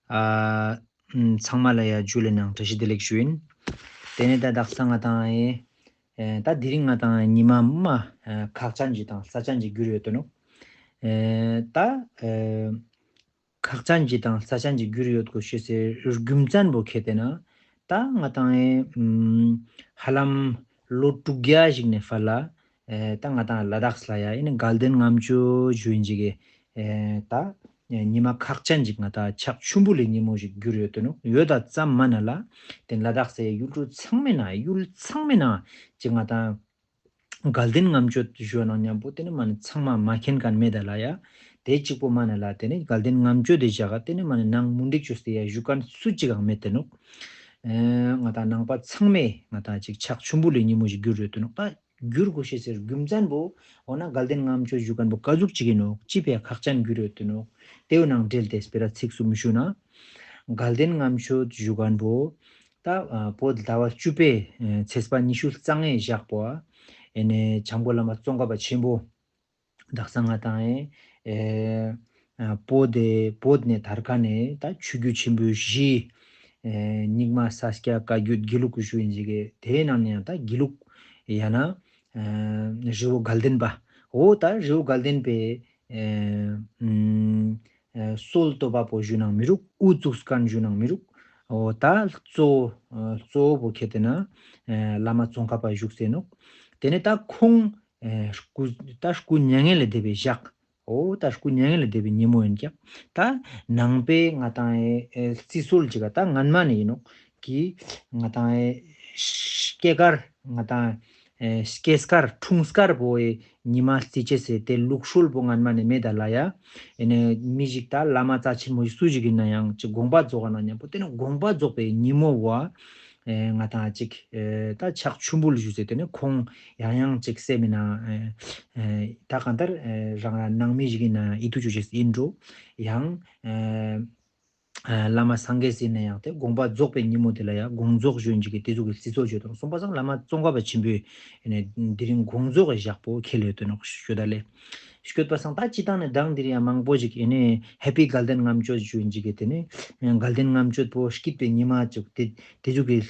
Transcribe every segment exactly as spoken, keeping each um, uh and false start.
ཨ་ཚང་མ་ལ་ཡ་ཇུ་ལེ་ནང་བཀྲ་ཤིས་བདེ་ལེགས་ཞུ་ཡིན། ཏེ་ནེ་ད་དག་ས་ང་དང་ཨེ་ད་དེ་རིང་ང་དང་ཉི་མ་མ་ཁག་ཅན་ཅིག་དང་རྩ་ཅན་ཅིག་གྱུར་ཡོད་དོ་ནོག་ཨེ་ད་ཨེ་ཁག་ཅན་ཅིག་དང་རྩ་ཅན་ཅིག་གྱུར་ཡོད་གོ་ཤེས་སི་རྒྱུ་མཚན་པོ་ཁེ་ཏེ་ན་ད་ང་དང་ཨེ་ཧ་ལམ་ལོ་དྲུག་བརྒྱ་ཞིག་ནེ་ཕར་ལ་ཨེ་ད་ང་དང་ལ་དྭགས་ལ་ཡ་ཨེ་ནི་དགའ་ལྡན་ལྔ་མཆོད་ཞུ་ཡིན་ཅིག་གི་ཨེ་ད་ཉི་མ་ཁག་ཅན་ཅིག་ང་དང་ཕྱག་མཆོད་འབུལ་ལི་ཉིན་མོ་ཞིག་གྱུར་ཡོད་དོ་ནོག་ཡོད་ད་ཙམ་མ་ན་ལ་ཏེ་ལ་དྭགས་སི་ཡུལ་གྲུ་ཚང་མའི་ནང་ཡུལ་ཚང་མའི་ནང་ཅིག་ང་དང་དགའ་ལྡན་ལྔ་མཆོད་ཞུ་ནང་མཉམ་པོ་ཏེ་ནི་མ་ནི་ཚང་མ་མ་མཁྱེན་མཁན་མེད་ད་ལ་ཡ། ཏེ་གཅིག་པོ་མ་ན་ལ་ཏེ་ནི་དགའ་ལྡན་ལྔ་མཆོད་དི་ཞག་ག་ཏེ་ནི་མ་ནི་ནང་མུན་དིག་ཅོས་ཏེ་ཡ་ཞུ་མཁན་སུ་ཅིག་ཡང་མེད་དེ་ནོག་ཨེ་ང་དང་ནང་པ་ཚང་མས་ང་དང་ཅིག་ཕྱག་མཆོད་འབུལ་ལི་ཉིན་མོ་ཞིག་གྱུར་ཡོད་དོ་ནོག་ད་གྱུར་གོ་ཤེས་སི་རྒྱུ་མཚན་པོ་འོ་ན་དགའ་ལྡན་ལྔ་མཆོད་ཞུ་མཁན་པོ་ཀ་ཟུག་ཅིག་ཡིན་ནོག་ཅི་ཕི་ཡ་ཁག་ཅན་གྱུར་ཡོད་དོ་ནོག་ཏེའུ་ནང་འབྲེལ་ཏེ་སྤེ་ར་ཚིག་གསུམ་ཞུ་ན། དགའ་ལྡན་ལྔ་མཆོད་ཞུ་མཁན་པོ་ད་ཨ་བོད་ཟླ་བ་བཅུ་པའི་ཨེ་ཚེས་པ་ཉི་ཤུ་རྩ་ལྔའི་ཞག་པོ་ཨ་ཨེ་ནེ་བྱམས་མགོན་བླ་མ་ཙོང་ཁ་པ་ཆེན་པོ་དག་ས་ང་དང་ཨེ་ཨེ་ཨ་བོད་དི་བོད་ནེ་དར་ཁན་ནི་ད་ཆོས་བརྒྱུད་ཆེན་པོ་བཞི་ཨེ་རྙིང་མ་ས་སྐྱ་བཀའ་བརྒྱུད་དགེ་ལུགས་ཞུ་ཡིན་ཅིག་གི་ཏེའི་ནང་ནེ་ཡང་ད་དགེ་ལུགས་ཡང་ན་ཨེ་རི་བོ་དགའ་ལྡན་པ་འོ་ད་རི་བོ་དགའ་ལྡན་པའི་ཨེ་ཨུམ་ཨེ་སྲོལ་གཏོད་པ་པོ་ཞུ་ནང་མི་རུག་དབུ་བཙུགས་མཁན་ཞུ་ནང་མི་རུག་འོ་ད་གཙོ་བོ་ཨེ་གཙོ་བོ་པོ་ཁེ་ཏེ་ན་ཨེ་བླ་མ་ཙོང་ཁ་པ་བཞུགས་སེ་ནོག་ཏེ་ནེ་ད་ཁོང་ཨེ་སྐུ་ད་སྐུ་མྱ་ངན་ལས་འདས་པའི་ཞག་འོ་ད་སྐུ་མྱ་ངན་ལས་འདས་པའི་ཉིན་མོ་ཡིན་ཀྱག་ད་ནང་པའི་ང་དང་ཨེ་ཨེ་རྩི་སྲོལ་ཅིག་ག་ད་སྔན་མ་ནེ་ཡིན་ནོག་གི་ང་དང་ཨེ་སྐྱེས་སྐར་ང་དང་ཨེ་སྐྱེས་སྐར་འཁྲུངས་སྐར་པོ་ཨེ་ཉི་མ་རྩི་ཅེས་སི་ཏེ་ལུགས་སྲོལ་པོ་སྔན་མ་ནེ་མེད་ད་ལ་ཡ། ཨེ་ནེ་མི་ཞིག་ད་བླ་མ་རྩ་ཆེན་མོ་ཞིག་སུ་ཞིག་ཡིན་ན་ཡང་ཅིག་དགོངས་པ་རྫོགས་ན་མཉམ་པོ་ཏེ་ནི་དགོངས་པ་རྫོགས་པའི་ཉིན་མོ་བོ་ཨེ་ང་དང་ཅིག་ཨེ་ད་ཕྱག་མཆོད་འབུལ་ཞུས་སེ་ཏེ་ནི་ཁོང་ཡང་ཡང་ཅིག་སེམས་མི་ནང་ཨེ་ཨེ་ད་གང་ལྟར་ཨེ་རང་རང་ནང་མི་ཞིག་ཡིན་ན་ཡིད་དུ་ཆུ་ཅེས་ཡིན་འགྲོ་ཡང་ཨེ་ཨ་བླ་མ་སངས་རྒྱས་ཟེར་ན་ཡང་ཏེ་དགོངས་པ་རྫོགས་པའི་ཉིན་མོ་ཏེ་ལ་ཡ་དགོངས་རྫོགས་ཞུ་ཡིན་ཅིག་གི་ཏེ་ཟུག་གི་རྩི་སྲོལ་ཅིག་ཡོད་དང་སོང་པ་སང་བླ་མ་ཙོང་ཁ་པ་ཆེན་པོའི་ཨེ་ནེ་དེ་རིང་དགོངས་རྫོགས་ཀྱི་ཞག་པོ་ཁེལ་ཡོད་དོ་ནོག་ཞུ་ད་ལེ། སྐྱོད་པ་སང་ད་སྤྱི་བཏང་ནེ་མདང་དེ་རིང་ཡང་མང་པོ་ཞིག་ཨེ་ནེ་ཧེ་པི་དགའ་ལྡན་ལྔ་མཆོད་ཞུ་ཡིན་ཅིག་གི་ཏེ་ནེ་དགའ་ལྡན་ལྔ་མཆོད་པོ་སྐྱིད་པའི་ཉི་མ་ཅིག་ཏེ་ཏེ་ཟུག་གི་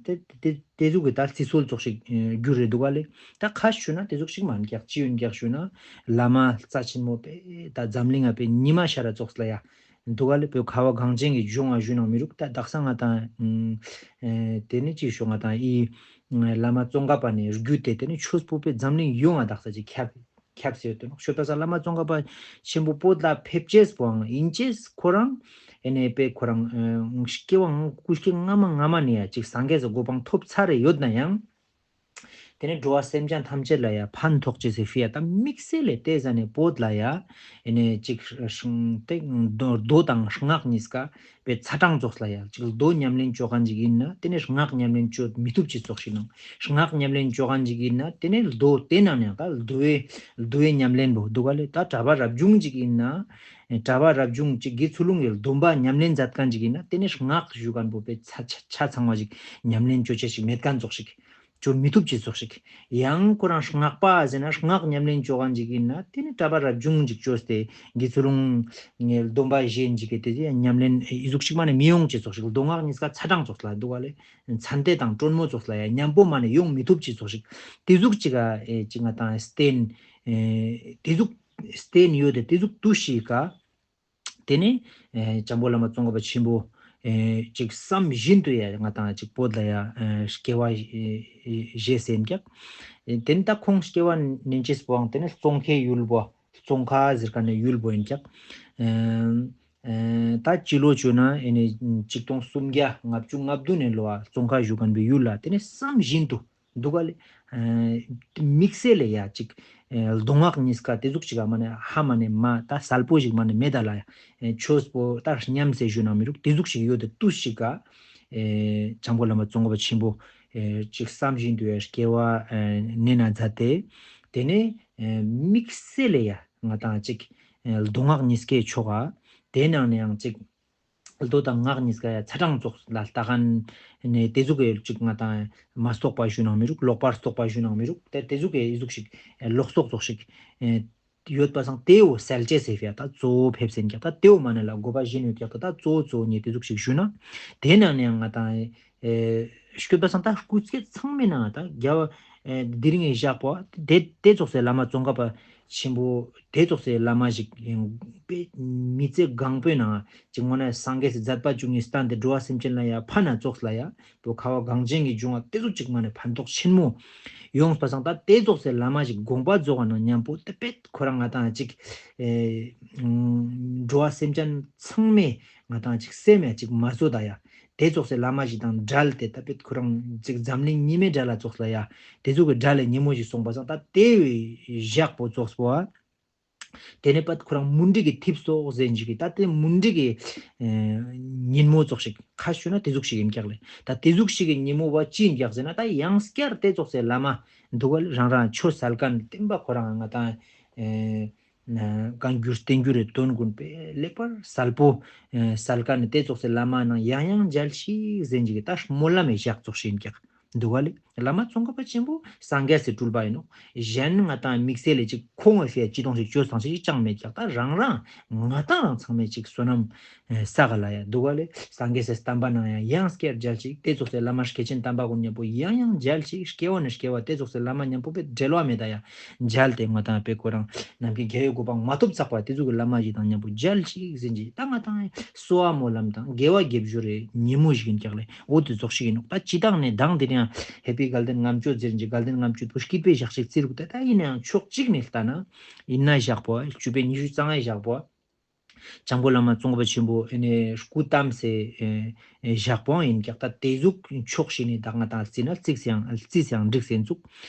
ཏེ་ཏེ་ཏེ་ཟུག་གི་ད་རྩི་སྲོལ་ཙོགས་ཤིག་ཨེ་གྱུར་རེ་འདུག་ག་ལེ། ད་ཁ་ཞུ་ན་ཏེ་ཟུག་ཤིག་མན་ཀྱག་ཅི་ཡོད་ཀྱག་ཞུ་ན་བླ་མ་རྩ་ཆེན་མོ་པེ་ད་འཛམ་གླིང་ང་པེ་ཉི་མ་ཤར་ར་ཙོགས་ལ་ཡ། འདུག་ག་ལེ། བོད་ཁ་བ་གངས་ཅན་གྱི་ལྗོངས་ང་ཞུ་ནང་མི་རུག་ད་དག་ས་ང་དང་ཨེ་ཏེ་ནེ་ཅི་ཞུ་ང་དང་ཨི་བླ་མ་ཙོང་ཁ་པ་ནེ་བརྒྱུད་དེ་ཏེ་ནེ་ཆོས་པོ་པེ་འཛམ་གླིང་ཡོངས་ང་དག་ས་ཅིག་ཁྱབ་ཁྱབ་སེ་ཡོད་དོ་ནོག་ཤོད་ད་ས་བླ་མ་ཙོང་ཁ་པ་ཆེན་པོ་བོད་ལ་ཕེབས་ཅེས་པོའང་ཡིན་ཅེས་ཁོ་རང་ཨེ་ནེ་པེ་ཁོ་རང་ཨེ་སྐྱེ་བ་སྐུ་སྐྱེ་སྔ་མ་སྔ་མ་ནེ་ཡ་ཅིག་སངས་རྒྱས་སི་གོ་འཕང་ཐོབ་ཚར་རེ་ཡོད་ན་ཡང་། ཏེ་ནེ་འགྲོ་བ་སེམས་ཅན་ཐམས་ཅད་ལ་ཡ་ཕན་ཐོགས་ཅེས་སི་ཕི་ཡ་ད་དམིགས་བསལ་ལས་ཏེ་ཟ་ནེ་བོད་ལ་ཡ་ཨེ་ནེ་ཅིག་ཏེ་མདོ་དང་སྔགས་གཉིས་ཀ་པེ་ཚ་གྲང་ཙོགས་ལ་ཡ་ཅིག་མདོ་ཉམས་ལེན་ཅོ་མཁན་ཅིག་ཡིན་ན་ཏེ་ནེ་སྔགས་ཉམས་ལེན་ཅོ་མི་ཐུབ་ཅེས་ཙོགས་ཤིག་ནང་སྔགས་ཉམས་ལེན་ཅོ་མཁན་ཅིག་ཡིན་ན་ཏེ་ནེ་མདོ་ཏེ་ནང་ཡང་ད་མདོ་བའི་མདོ་བའི་ཉམས་ལེན་པོ་འདུག་ག་ལེ། ད་གྲྭ་པ་རབ་བྱུང་ཅིག་ཡིན་ན་གྲྭ་པ་རབ་བྱུང་ཅིག་དགེ་ཚུལ་སློང་གི་སྡོམ་པ་ཉམས་ལེན་མཛད་མཁན་ཅིག་ཡིན་ན་ཏེ་ནེ་སྔགས་ཞུ་མཁན་པོ་པེ་ཆ་ཆ་ཆ་ཚང་བ་ཅིག་ཉམས་ལེན་ཅོ་ཅེས་ཤིག་མེད་མཁན་ཙོགས་ཤིག་ཅོ་མི་ཐུབ་ཅེས་ཙོགས་ཤིག་ཡང་ཁོ་རང་སྔགས་པ་ཟེར་ན་སྔགས་ཉམས་ལེན་ཅོ་མཁན་ཅིག་ཡིན་ན་ཏེ་ནེ་གྲྭ་པ་རབ་བྱུང་ཅིག་ཅོས་ཏེ་དགེ་ཚུལ་སློང་ངའི་སྡོམ་པ་གཞན་ཅིག་གི་ཏེ་ཉམས་ལེན་ཨི་ཟུག་ཤིག་མ་ནེ་མི་ཡོང་ཅེས་ཙོགས་ཤིག་མདོ་སྔགས་གཉིས་ཀ་ཚ་གྲང་ཙོགས་ལ་འདུག་ག་ལེ། ཚན་ཏེ་དང་དྲོན་མོ་ཙོགས་ལ་ཡ་མཉམ་པོ་མ་ནེ་ཡོང་མི་ཐུབ་ཅེས་ཙོགས་ཤིག་ཏེ་ཟུག་ཅིག་ག་ཨེ་ཅིག་ང་དང་རྟེན་ཨེ་ཏེ་ཟུག་རྟེན་ཡོད་དེ་ཏེ་ཟུག་ཏུས་ཤིག་ག་ཏེ་ནེ་ཨེ་བྱམས་མགོན་བླ་མ་ཙོང་ཁ་པ་ཆེན་པོ་ཨེ་ཅིག་བསམ་བཞིན་དུ་ཡ་ང་དང་ཅིག་བོད་ལ་ཡ་ཨེ་སྐྱེ་བ་ཨེ་ཨེ་བཞེས་སེ་ཡིན་ཀྱག་ཨེ་ཏེ་ནེ་ད་ཁོང་སྐྱེ་བ་ནེན་ཅེས་པོའང་ཏེ་ནེ་ཙོང་ཁའི་ཡུལ་པོ་ཙོང་ཁ་ཟེར་མཁན་ནི་ཡུལ་པོ་ཡིན་ཀྱག་ཨེ་ཨེ་ད་སྤྱི་ལོ་བཅོ་ན་ཨེ་ནེ་ཆིག་སྟོང་སུམ་བརྒྱ་ལྔ་བཅུ་ང་བདུན་ནེ་ལོ་ཨ་ཙོང་ཁ་བཞུགས་མཁན་པའི་ཡུལ་ལ་ཏེ་ནེ་བསམ་བཞིན་དུ་འདུག་ག་ལེ། ཨེ་དམིགས་བསལ་ལས་ཡ་ཅིག་ཨེ་མདོ་སྔགས་གཉིས་ཀ་ཏེ་ཟུག་ཅིག་ག་མ་ནེ་ཧ་མ་ནེ་མ་ད་གསལ་པོ་ཞིག་མ་ནེ་མེད་ད་ལ་ཡ། ཨེ་ཆོས་པོ་ད་ཉམས་སེ་ཞུ་ན་མི་རུག་ཏེ་ཟུག་ཅིག་ཡོད་དེ་ཏུས་ཤིག་ག་ཨེ་བྱམས་མགོན་བླ་མ་ཙོང་ཁ་པ་ཆེན་པོ་ཨེ་ཅིག་བསམ་བཞིན་དུ་ཡ་སྐྱེ་བ་ཨེ་ནེན་ན་མཛད་དེ་ཏེ་ནེ་ཨེ་དམིགས་བསལ་ལས་ཡ་ང་དང་ཅིག་ཨེ་མདོ་སྔགས་གཉིས་ཀའི་ཕྱོགས་ཨ་ཏེ་ནང་ནེ་ཡང་ཅིག་མདོ་དང་སྔགས་གཉིས་ཀ་ཡ་ཚ་གྲང་ཙོགས་ལ་ལྟ་མཁན་ནི་ཏེ་ཟུག་གི་ཅིག་ང་དང་མ་རྟོགས་པ་ཞུ་ནང་མི་རུག་ལོག་པར་རྟོགས་པ་ཞུ་ནང་མི་རུག་ཏེ་ཏེ་ཟུག་གི་ཨི་ཟུག་ཤིག་ལོག་རྟོག་ཙོགས་ཤིག་ཨེ་ ཡོད་པ་སང་ཏེ་བོ་སེལ་ཅེས་སི་ཕི་ཡ་ད་གཙོ་བོ་ཕེབས་སེ་ཨིན་ཀྱག། ད་ཏེ་བོ་མ་ནེ་ལ་དགོས་པ་གཞན་ཡོད་ཀྱག། ད་གཙོ་བོ་གཙོ་བོ་ཉིད་ཏེ་ཟུག་ཞིག་ཞུ་ན། ཏེ་ནང་ནེ་ཡང་ང་ཏང་ཨེ་སྐྱོད་པ་སང་ད་སྐུ་ཚེ་ཚང་མའི་ནང་ད་རྒྱལ་བ་ཨེ་དེ་རིང་ངི་ཞག་པོ་ཏེ་ཏེ་ཙོགས་སི་བླ་མ་ཙོང་ཁ་པ་ཆེན་པོ་ཏེ་ཙོགས་སི་བླ་མ་ཞིག་ཨེ་མི་ཚེ་གང་པོའི་ནང་ཅིག་དངོས་ནེ་སངས་རྒྱས་སི་མཛད་པ་བཅུ་གཉིས་བསྟན་ཏེ་འགྲོ་བ་སེམས་ཅན་ལ་ཡ་ཕན་ན་ཙོགས་ལ་ཡ་པོ་ཁ་བ་གངས་ཅན་གྱི་ལྗོངས་ལ་ཏེ་ཟུག་ཅིག་མ་ནེ་ཕན་ཐོགས་ཆེན་མོ་ཡོངས་པ་སང་ད་ཏེ་ཙོགས་སི་བླ་མ་ཞིག་དགོངས་པ་རྫོགས་པ་ནང་མཉམ་པོ་ཏེ་པེད་ཁོ་རང་ང་ཏང་ཅིག་ཨེ་འགྲོ་བ་སེམས་ཅན་ཚང་མའི་ང་ཏང་ཅིག་སེམས་ཡ་ཅིག་མ་བཟོད་ད་ཡ། ཏེ་ཙོགས་སི་བླ་མ་ཞིག་དང་འབྲལ་ཏེ་ད་པེད་ཁོ་རང་ཅིག་འཛམ་གླིང་ཉི་མའི་འབྲལ་ལ་ཙོགས་ལ་ཡ། ཏེ་ཙོགས་སི་འབྲལ་ལ་ཉིན་མོ་ཞིག་སོང་པ་སང་ད་ཏེ་བོའི་ཞག་པོ་ཙོགས་པོ་ཨ། ཏེ་ནེ་པད་ཁོ་རང་མུན་དི་གི་ཐིབས་སོགས་ཟེར་ཞིག་གི་ད་ཏེ་མུན་དི་གི་ཨེ་ཉིན་མོ་ཙོགས་ཤིག་ཁ་ཞུ་ན་ཏེ་ཟུག་ཞིག་ཨིན་ཀྱག་ལེ། ད་ཏེ་ཟུག་ཞིག་གི་ཉིན་མོ་བ་ཅི་ཨིན་ཀྱག་ཟེར་ན་ད་ཡང་སྐྱར་ཏེ་ཙོགས་སི་བླ་མ་འདུག་ག་ལེ། རང་རང་ཆོས་སལ་ཁན་བསྟན་པ་ཁོ་རང་ང་ཏང་ཨེ་ན་བཀའ་འགྱུར་བསྟན་འགྱུར་རི་དོན་ཀུན་པེ་ལེགས་པར་སལ་པོ་ཨེ་སལ་ཁན་ཏེ་ཙོགས་སི་བླ་མ་ནང་ཡང་ཡང་མཇལ་ཞིག་ཟེར་ཞིག་གི་ད་སྨོན་ལམ་མི་ཞག་ཙོགས་ཤིག་ཨིན་ཀྱག། འདུག་ག་ལེ། བླ་མ་ཙོང་ཁ་པ་ཆེན་པོ་སངས་རྒྱས་སི་སྤྲུལ་པ་ཨིན་ནོག། གཞན་ང་ཏང་དམིགས་བསལ་ལེ་ཅིག་ཁོང་ངི་ཕི་ཡ་ཅི་དོང་ཞིག་ཅོ་སང་ཞིག་ཅང་མེད་ཀྱག། ད་རང་རང་ང་ཏང་རང་ཚང་མས་ཅིག་བསོད་ནམས་ཨེ་བསགས་ག་ལ་ཡ། འདུག་ག་ལེ། སངས་རྒྱས་སི་བསྟན་པ་ནང་ཡང་ཡང་སྐྱར་མཇལ་ཞིག། ཏེ་ཙོགས་སི་བླ་མ་སྐྱེས་ཆེན་དམ་པ་ཀུན་མཉམ་པོ་ཡང་ཡང་མཇལ་ཞིག། སྐྱེ་བ་ནེ་སྐྱེ་བ་ཏེ་ཙོགས་སི་བླ་མ་མཉམ་པོ་པེ་འབྲལ་བ་མེད་ད་ཡ། མཇལ་ཏེ་ང་ཏང་པེ་ཁོ་རང་ནམ་མཁའི་རྒྱལ་བའི་གོ་འཕང་མ་ཐོབ་ཚག་པ་ཏེ་ཙོགས་སི་བླ་མ་ཞིག་དང་མཉམ་པོ་མཇལ་ཞིག་ཟེར་ཞིག། ད་ང་ཏང་གསོལ་བ་སྨོན་ལམ་དང་དགེ་བ་དགེ་སྦྱོར་རི་ཉིན་མོ་ཞིག་ཨིན་ཀྱག་ལེ། འོ་ཏེ་ཙོགས་ཤིག་ཨིན་ནོག། ད་སྤྱིར་བཏང་ནེ་མདང་དེ་རིང་ཧེ་པི་དགའ་ལྡན་ལྔ་མཆོད་ཟེར་ཞིག་དགའ་ལྡན་ལྔ་མཆོད་པོ་སྐྱིད་པའི་ཞག་ཞིག་བརྩི་རུག། ད་ད་ཨིན་ནའང་ཕྱོགས་གཅིག་ནེ་ལྟ་ན་ཨིན་ན་ཞག་པོ་བཅུ་པའི་ཉི་ཤུ་རྩ་ལྔའི་ཞག་པོ་བྱང་པོ་བླ་མ་ཙོང་ཁ་པ་ཆེན་པོ་ཨེ་ནེ་སྐུ་བལྟམས་སེ་ཨེ་ཨེ་ཞག་པོ་ཨིན་ཀྱག། ད་ཏེ་ཟུག་ཕྱོགས་ཤིག་ནེ་ད་ང་ཏང་རྩི་ན་རྩིས་སེ་ཡང་རྩིས་སེ་ཡང་འགྲིག་སེ་ཨིན་ཚུག།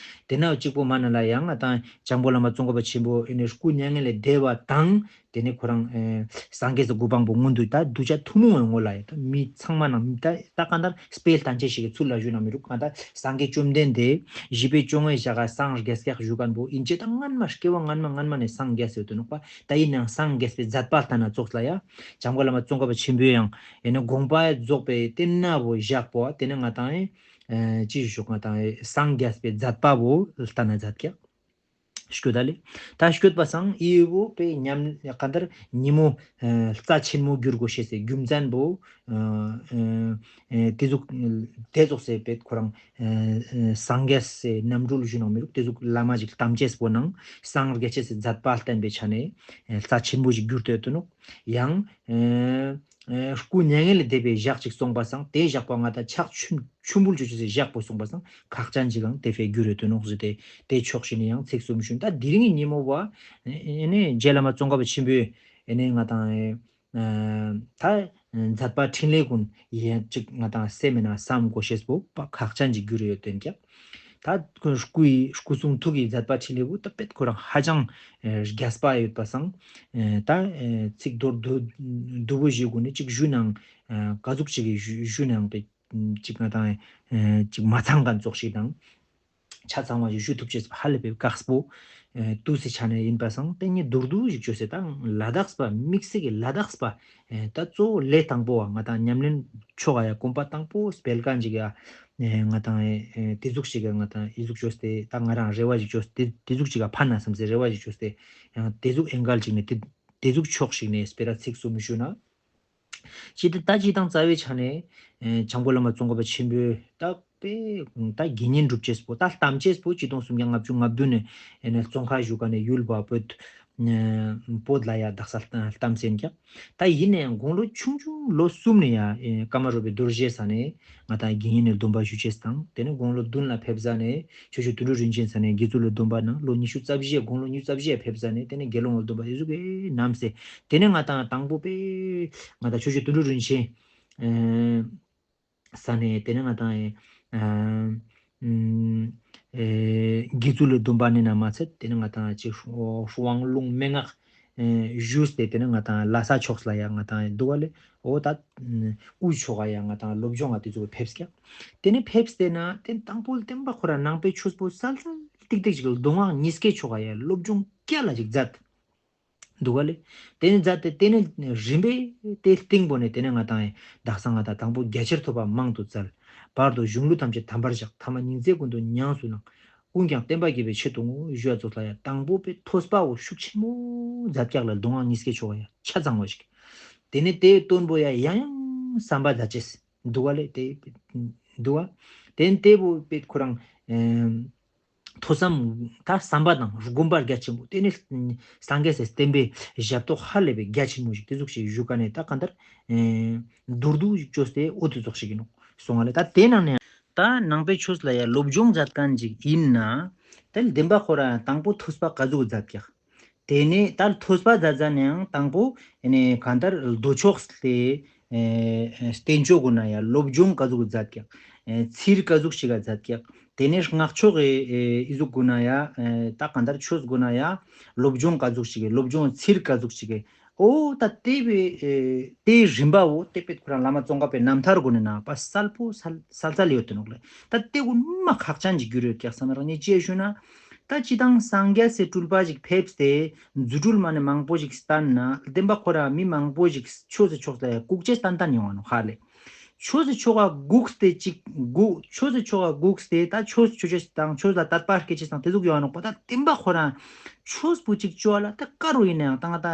ཏེ་ན་གཅིག་པོ་མ་ནེ་ལ་ཡང་ང་ཏང་བྱང་པོ་བླ་མ་ཙོང་ཁ་པ་ཆེན་པོ་ཨེ་ནེ་སྐུ་མྱ་ངན་ལས་འདས་པ་དང་ཏེ་ནེ་ཁོ་རང་ཨེ་སངས་རྒྱས་སི་གོ་འཕང་པོ་མངོན་དུ་ད་གདུལ་བྱ་ཐུན་མོང་བའི་ངོ་ལ་ཡ་ད་མི་ཚང་མ་ནང་ད་ད་གང་ལྟར་སྤེལ་བཏང་ཅེས་ཤིག་གི་ཚུལ་ལ་ཞུ་ན་མི་རུག། གང་ལྟར་སངས་རྒྱས་བཅོམ་ལྡན་འདས་བཞི་པའི་བཅོ་ལྔའི་ཞག་ག་སངས་རྒྱས་ཀྱག་ཞུ་ཁན་པོ་ཨིན་ཅེ་ད་སྔན་མ་སྐྱེ་བ་སྔན་མ་སྔན་མ་ནེ་སངས་རྒྱས་སེ་ཡོད་དོ་ནོག་པ། ད་ཨིན་ནའང་སངས་རྒྱས་པའི་མཛད་པ་ལྟ་ན་ཙོགས་ལ་ཡ། བྱང་པོ་བླ་མ་ཙོང་ཁ་པ་ཆེན་པོའི་ཡང་ཨེ་ནེ་དགོངས་པ་རྫོགས་པའི་ཏེ་ན་བོ་ཞག་པོ་ཏེ་ནེ་ང་ཏང་ཨེ་ཅི་ཞུ་ང་ཏང་ཨེ་སངས་རྒྱས་པའི་མཛད་པ་བོ་ལྟ་ན་མཛད་ཀྱག། སྐྱོད་ད་ལེ། ད་སྐྱོད་པ་སང་ཨི་བོ་པེ་ཉམས་གང་ལྟར་ཉིན་མོ་ཨེ་རྩ་ཆེན་མོ་འགྱུར་དགོས་ཤེས་སི་རྒྱུ་མཚན་པོ་ཨེ་ཨེ་ཏེ་ཟུག་ཏེ་ཙོགས་སི་པེ་ཁོ་རང་ཨེ་ཨེ་སངས་རྒྱས་སི་རྣམ་སྤྲུལ་ཞུ་ནང་མི་རུག། ཏེ་ཟུག་བླ་མ་ཞིག་བལྟམས་ཅེས་པོ་ནང་སངས་རྒྱས་ཅེས་སི་མཛད་པ་བསྟན་པའི་ཆ་ནེ་ཨེ་རྩ་ཆེན་པོ་ཞིག་འགྱུར་ཏེ་ཡོད་དོ་ནོག། ཡང་ཨེ་ཨེ་སྐུ་མྱ་ངན་ལས་འདས་པའི་ཞག་ཅིག་སོང་པ་སང་ཏེ་ཞག་པོ་ང་ཏང་ཕྱག་མཆོད་མཆོད་འབུལ་ཅོ་ཅེས་སི་ཞག་པོ་སོང་པ་སང་ཁག་ཅན་ཅིག་ཡང་ཏེ་ཕི་འགྱུར་ཡོད་དོ་ནོག་ཟེར་ཏེ་ཏེ་ཕྱོགས་ཤིག་ནེ་ཡང་ཚིག་གསུམ་ཞུ། ད་དེ་རིང་གི་ཉིན་མོ་བ་ཨེ་ནེ་རྗེ་བླ་མ་ཙོང་ཁ་པ་ཆེན་པོའི་ཨེ་ནེ་ང་ཏང་ཨེ་ད་མཛད་པ་འཕྲིན་ལས་ཀུན་ཡང་ཅིག་ང་ཏང་སེམས་ནང་བསམ་དགོས་ཤེས་པོ་ཁག་ཅན་ཅིག་འགྱུར་ཡོད་དོན་ཀྱང་། ད་སྐུ་ཡི་སྐུ་གསུང་ཐུགས་ཀྱི་མཛད་པ་འཕྲིན་ལས་པོ་ད་པེད་ཁོ་རང་ཧ་ཅང་ཨེ་རྒྱས་པ་ཡོད་པ་སང་ཨེ་ད་ཨེ་ཚིག་མདོར་བསྡུ་བསྡུ་བོ་ཞིག་གུན་ནི་ཅིག་ཞུ་ནའང་ཨེ་ག་ཟུག་ཅིག་གི་ཞུ་ཞུ་ནའང་པེ་ཅིག་ང་ཏང་ཨེ་ཅིག་མ་ཚང་ཁན་ཙོགས་ཤིག་དང་ཆ་ཚང་བ་ཞིག་ཞུ་ཐུབ་ཅེས་ཧ་ལས་པའི་དཀགས་པོ་ཨེ་དུས་སི་ཆ་ནེ་ཡིན་པ་སང་ཏེ་ནེ་མདོར་བསྡུ་ཞིག་བཅོས་སེ་ད་ལ་དྭགས་པ་དམིགས་བསལ་གྱི་ལ་དྭགས་པ་ཨེ་ད་གཙོ་བོ་ལས་དང་པོ་བ་ང་ཏང་ཉམས་ལེན་ཆོ་ག་ཡ་གོམ་པ་དང་པོ་སྤེལ་ཁན་ཅིག་ཡ་ཨེ་ང་ཏང་ཨེ་ཏེ་ཟུག་ཅིག་ཡ་ང་ཏང་ཨི་ཟུག་བཅོས་ཏེ་ད་ང་རང་རེ་བ་ཞིག་བཅོས་ཏེ་ཏེ་ཟུག་ཅིག་ཡ་ཕན་ན་བསམ་སེ་རེ་བ་ཞིག་བཅོས་ཏེ་ཡང་ཏེ་ཟུག་ཨེང་གལ་ཅིག་ནེ་ཏེ་ཏེ་ཟུག་ཕྱོགས་ཤིག་ནེ་སྤེ་ར་ཚིག་གསུམ་ཞུ་ན། ཅི་ཏེ་ད་ཅི་དང་རྩ་བའི་ཆ་ནེ་ཨེ་བྱང་པོ་བླ་མ་ཙོང་ཁ་པ་ཆེན་པོའི་ད་པེ་ད་དགེ་བསྙེན་སྒྲུབ་ཅེས་པོ་ད་བལྟམས་ཅེས་པོ་ཆིག་སྟོང་སུམ་བརྒྱ་ལྔ་བཅུ་ང་བདུན་ནེ་ཨེ་ནེ་ཙོང་ཁ་བཞུགས་ཁན་ནི་ཡུལ་བ་བོད་ཨེ་བོད་ལ་ཡ་དག་ས་བལྟམས་སེ་ཨིན་ཀྱང་། ད་ཡིན་ནའང་དགུང་ལོ་ཆུང་ཆུང་ལོ་གསུམ་ནེ་ཡ་ཨེ་ཀ་མ་རུ་པའི་རྡོ་རྗེ་ས་ནེ་ང་ཏང་དགེ་བསྙེན་ནི་སྡོམ་པ་ཞུ་ཅེས་དང་ཏེ་ནེ་དགུང་ལོ་བདུན་ལ་ཕེབས་ས་ནེ་ཆོས་རྗེ་དོན་གྲུབ་རིན་ཆེན་ས་ནེ་དགེ་ཚུལ་ལ་སྡོམ་པ་ནང་ལོ་ཉི་ཤུ་རྩ་བཞི་དགུང་ལོ་ཉི་ཤུ་རྩ་བཞི་ཕེབས་ས་ནེ་ཏེ་ནེ་དགེ་སློང་ལ་སྡོམ་པ་ཨི་ཟུག་གི་ནམ་སེ་ཏེ་ནེ་ང་ཏང་དང་པོ་པེ་ང་ཏང་ཆོས་རྗེ་དོན་གྲུབ་རིན་ཆེན་ཨེ་ས་ནེ་ཏེ་ནེ་ང་ཏང་ཨེ་ཨེ་དགེ་ཚུལ་ལ་སྡོམ་པ་ནེ་ན་མ་ཚད་ཏེ་ནེ་ང་ཏང་ཅིག་དབང་ལུང་མན་ངག་ཨེ་ཞུས་ཏེ་ཏེ་ནེ་ང་ཏང་ལྷ་ས་ཕྱོགས་ལ་ཡ་ང་ཏང་འདུག་ག་ལེ། འོ་ད་དབུས་ཕྱོགས་ལ་ཡ་ང་ཏང་སློབ་སྦྱོང་ང་ཏེ་ཚོ་ཕེབས་ཀྱག། ཏེ་ནེ་ཕེབས་ཏེ་ན་ཏེ་དང་པོ་བསྟན་པ་ཁོ་རང་ནང་པའི་ཆོས་པོ་གསལ་གསལ་ཏིག་ཏིག་ཅིག་མདོ་སྔགས་ཉིས་ཀའི་ཕྱོགས་ལ་ཡ་སློབ་སྦྱོང་རྒྱས་ལ་ཅིག་མཛད། འདུག་ག་ལེ། ཏེ་ནེ་མཛད་དེ་ཏེ་ནེ་རིམ་པས་ཏེ་སྟིང་པོ་ནེ་ཏེ་ནེ་ང་ཏང་ཡང་དག་ས་ང་ཏང་དང་པོ་རྒྱ་ཆེར་ཐོབ་པ་མང་དུ་བཙལ། བར་དུ་གཞུང་ལུགས་ཐམས་ཅད་དམ་པར་བཞག། ཐ་མ་སྙིང་བརྩེ་ཀུན་ཏུ་ཉམས་སུ་བླངས། ཀུན་ཀྱང་བསྟན་པ་རྒྱས་པའི་ཆེད་དུ་ཞུ་བ་ཙོགས་ལ་ཡ་དང་པོ་པའི་ཐོས་པ་བོ་ཤུགས་ཆེན་མོ་མཛད་ཀྱག་ལ། སྡོང་བོ་ཉིས་ཀའི་ཆོ་ག་ཡ་ཆ་ཚང་བ་ཞིག་དེ་ནས་དེའི་དོན་པོ་ཡ་ཡང་ཡང་བསམ་པ་མཛད་ཅེས་འདུག་ག་ལེ། དེ་འདུག་ག་དེ་ནས་དེ་བོ་པའི་ཁོ་རང་ཐོས་བསམ་ད་བསམ་པ་དང་སྒོམ་པ་རྒྱ་ཆེན་པོ་དེ་ནས་སངས་རྒྱས་སི་བསྟན་པའི་ཞབས་ཏོག་ཧ་ལས་པའི་རྒྱ་ཆེན་མོ་ཞིག་དེ་ཟུག་ཞིག་ཞུ་ག་ནས་ད་གང་ལྟར་མདོར་བསྡུས་ཅོས་ཏེ་འོ་དེ་ཟུག་ཞིག་ཡིན་ནོག་སོང་ང་ལེ། ད་དེ་ནང་ནས་ད་ནང་པའི་ཆོས་ལ་ཡ་སློབ་སྦྱོང་མཛད་མཁན་ཅིག་ཡིན་ན་དེ་ལ་བདེན་པ་ཁོ་རང་དང་པོ་ཐོས་པ་ག་ཟུག་མཛད་ཀྱག་དེ་ནས་ད་ཐོས་པ་མཛད་ཟ་ནའང་དང་པོ་ཨེ་ནས་གང་ལྟར་མདོ་ཕྱོགས་ལས་ཨེ་བསྟན་བཅོས་གུན་ན་ཡ་སློབ་སྦྱོང་ག་ཟུག་མཛད་ཀྱག་ཨེ་ཚིར་ག་ཟུག་ཞིག་ག་མཛད་ཀྱག་དེ་ནས་སྔགས་ཕྱོགས་ཨེ་ཨེ་ཨི་ཟུག་གུན་ན་ཡ་ཨེ་ད་གང་ལྟར་ཆོས་གུན་ན་ཡ་སློབ་སྦྱོང་ག་ཟུག་ཞིག་གི་སློབ་སྦྱོང་ཚིར་ག་ཟུག་ཞིག་གི་འོ་ད་དེ་བའི་ཨེ་དེའི་རིམ་པ་བོ་དེ་པེད་ཁོ་རང་བླ་མ་ཙོང་ཁ་པའི་རྣམ་ཐར་གུན་ནི་ནང་པ་གསལ་པོ་གསལ་གསལ་གསལ་ཡོད་དེ་ནོག་ལེ། ད་དེ་གུན་མ་ཁག་ཅན་གྱི་རྒྱུ་རེད་ཀྱག་བསམ་རང་ཉིད་ཅེས་ཞུ་ན། ད་སྤྱི་བཏང་སངས་རྒྱས་སི་སྤྲུལ་པ་ཞིག་ཕེབས་ཏེ་རྫུ་འཕྲུལ་མ་ནི་མང་པོ་ཞིག་བསྟན་ན་བདེན་པ་ཁོ་རང་མི་མང་པོ་ཞིག་ཆོས་སི་ཕྱོགས་ལ་ཡ་སྒུག་ཅེས་ཏན་ཏན་ཡོང་བ་ནོག་ཧ་ལེ། ཆོས་སི་ཕྱོགས་ལ་སྒུག་སྟེ་ཅིག་སྒུག་ཆོས་སི་ཕྱོགས་ལ་སྒུག་སྟེ་ད་ཆོས་ཆོས་ཅེས་དང་ཆོས་ལ་དད་པ་སྐྱེ་ཅེས་དང་དེ་ཟུག་ཡོང་བ་ནོག་པ། ད་བདེན་པ་ཁོ་རང་ཆོས་པོ་ཅིག་ཅོ་བ་ལ་ད་ག་རུ་ཡིན་ནའང་ད་ང་ད་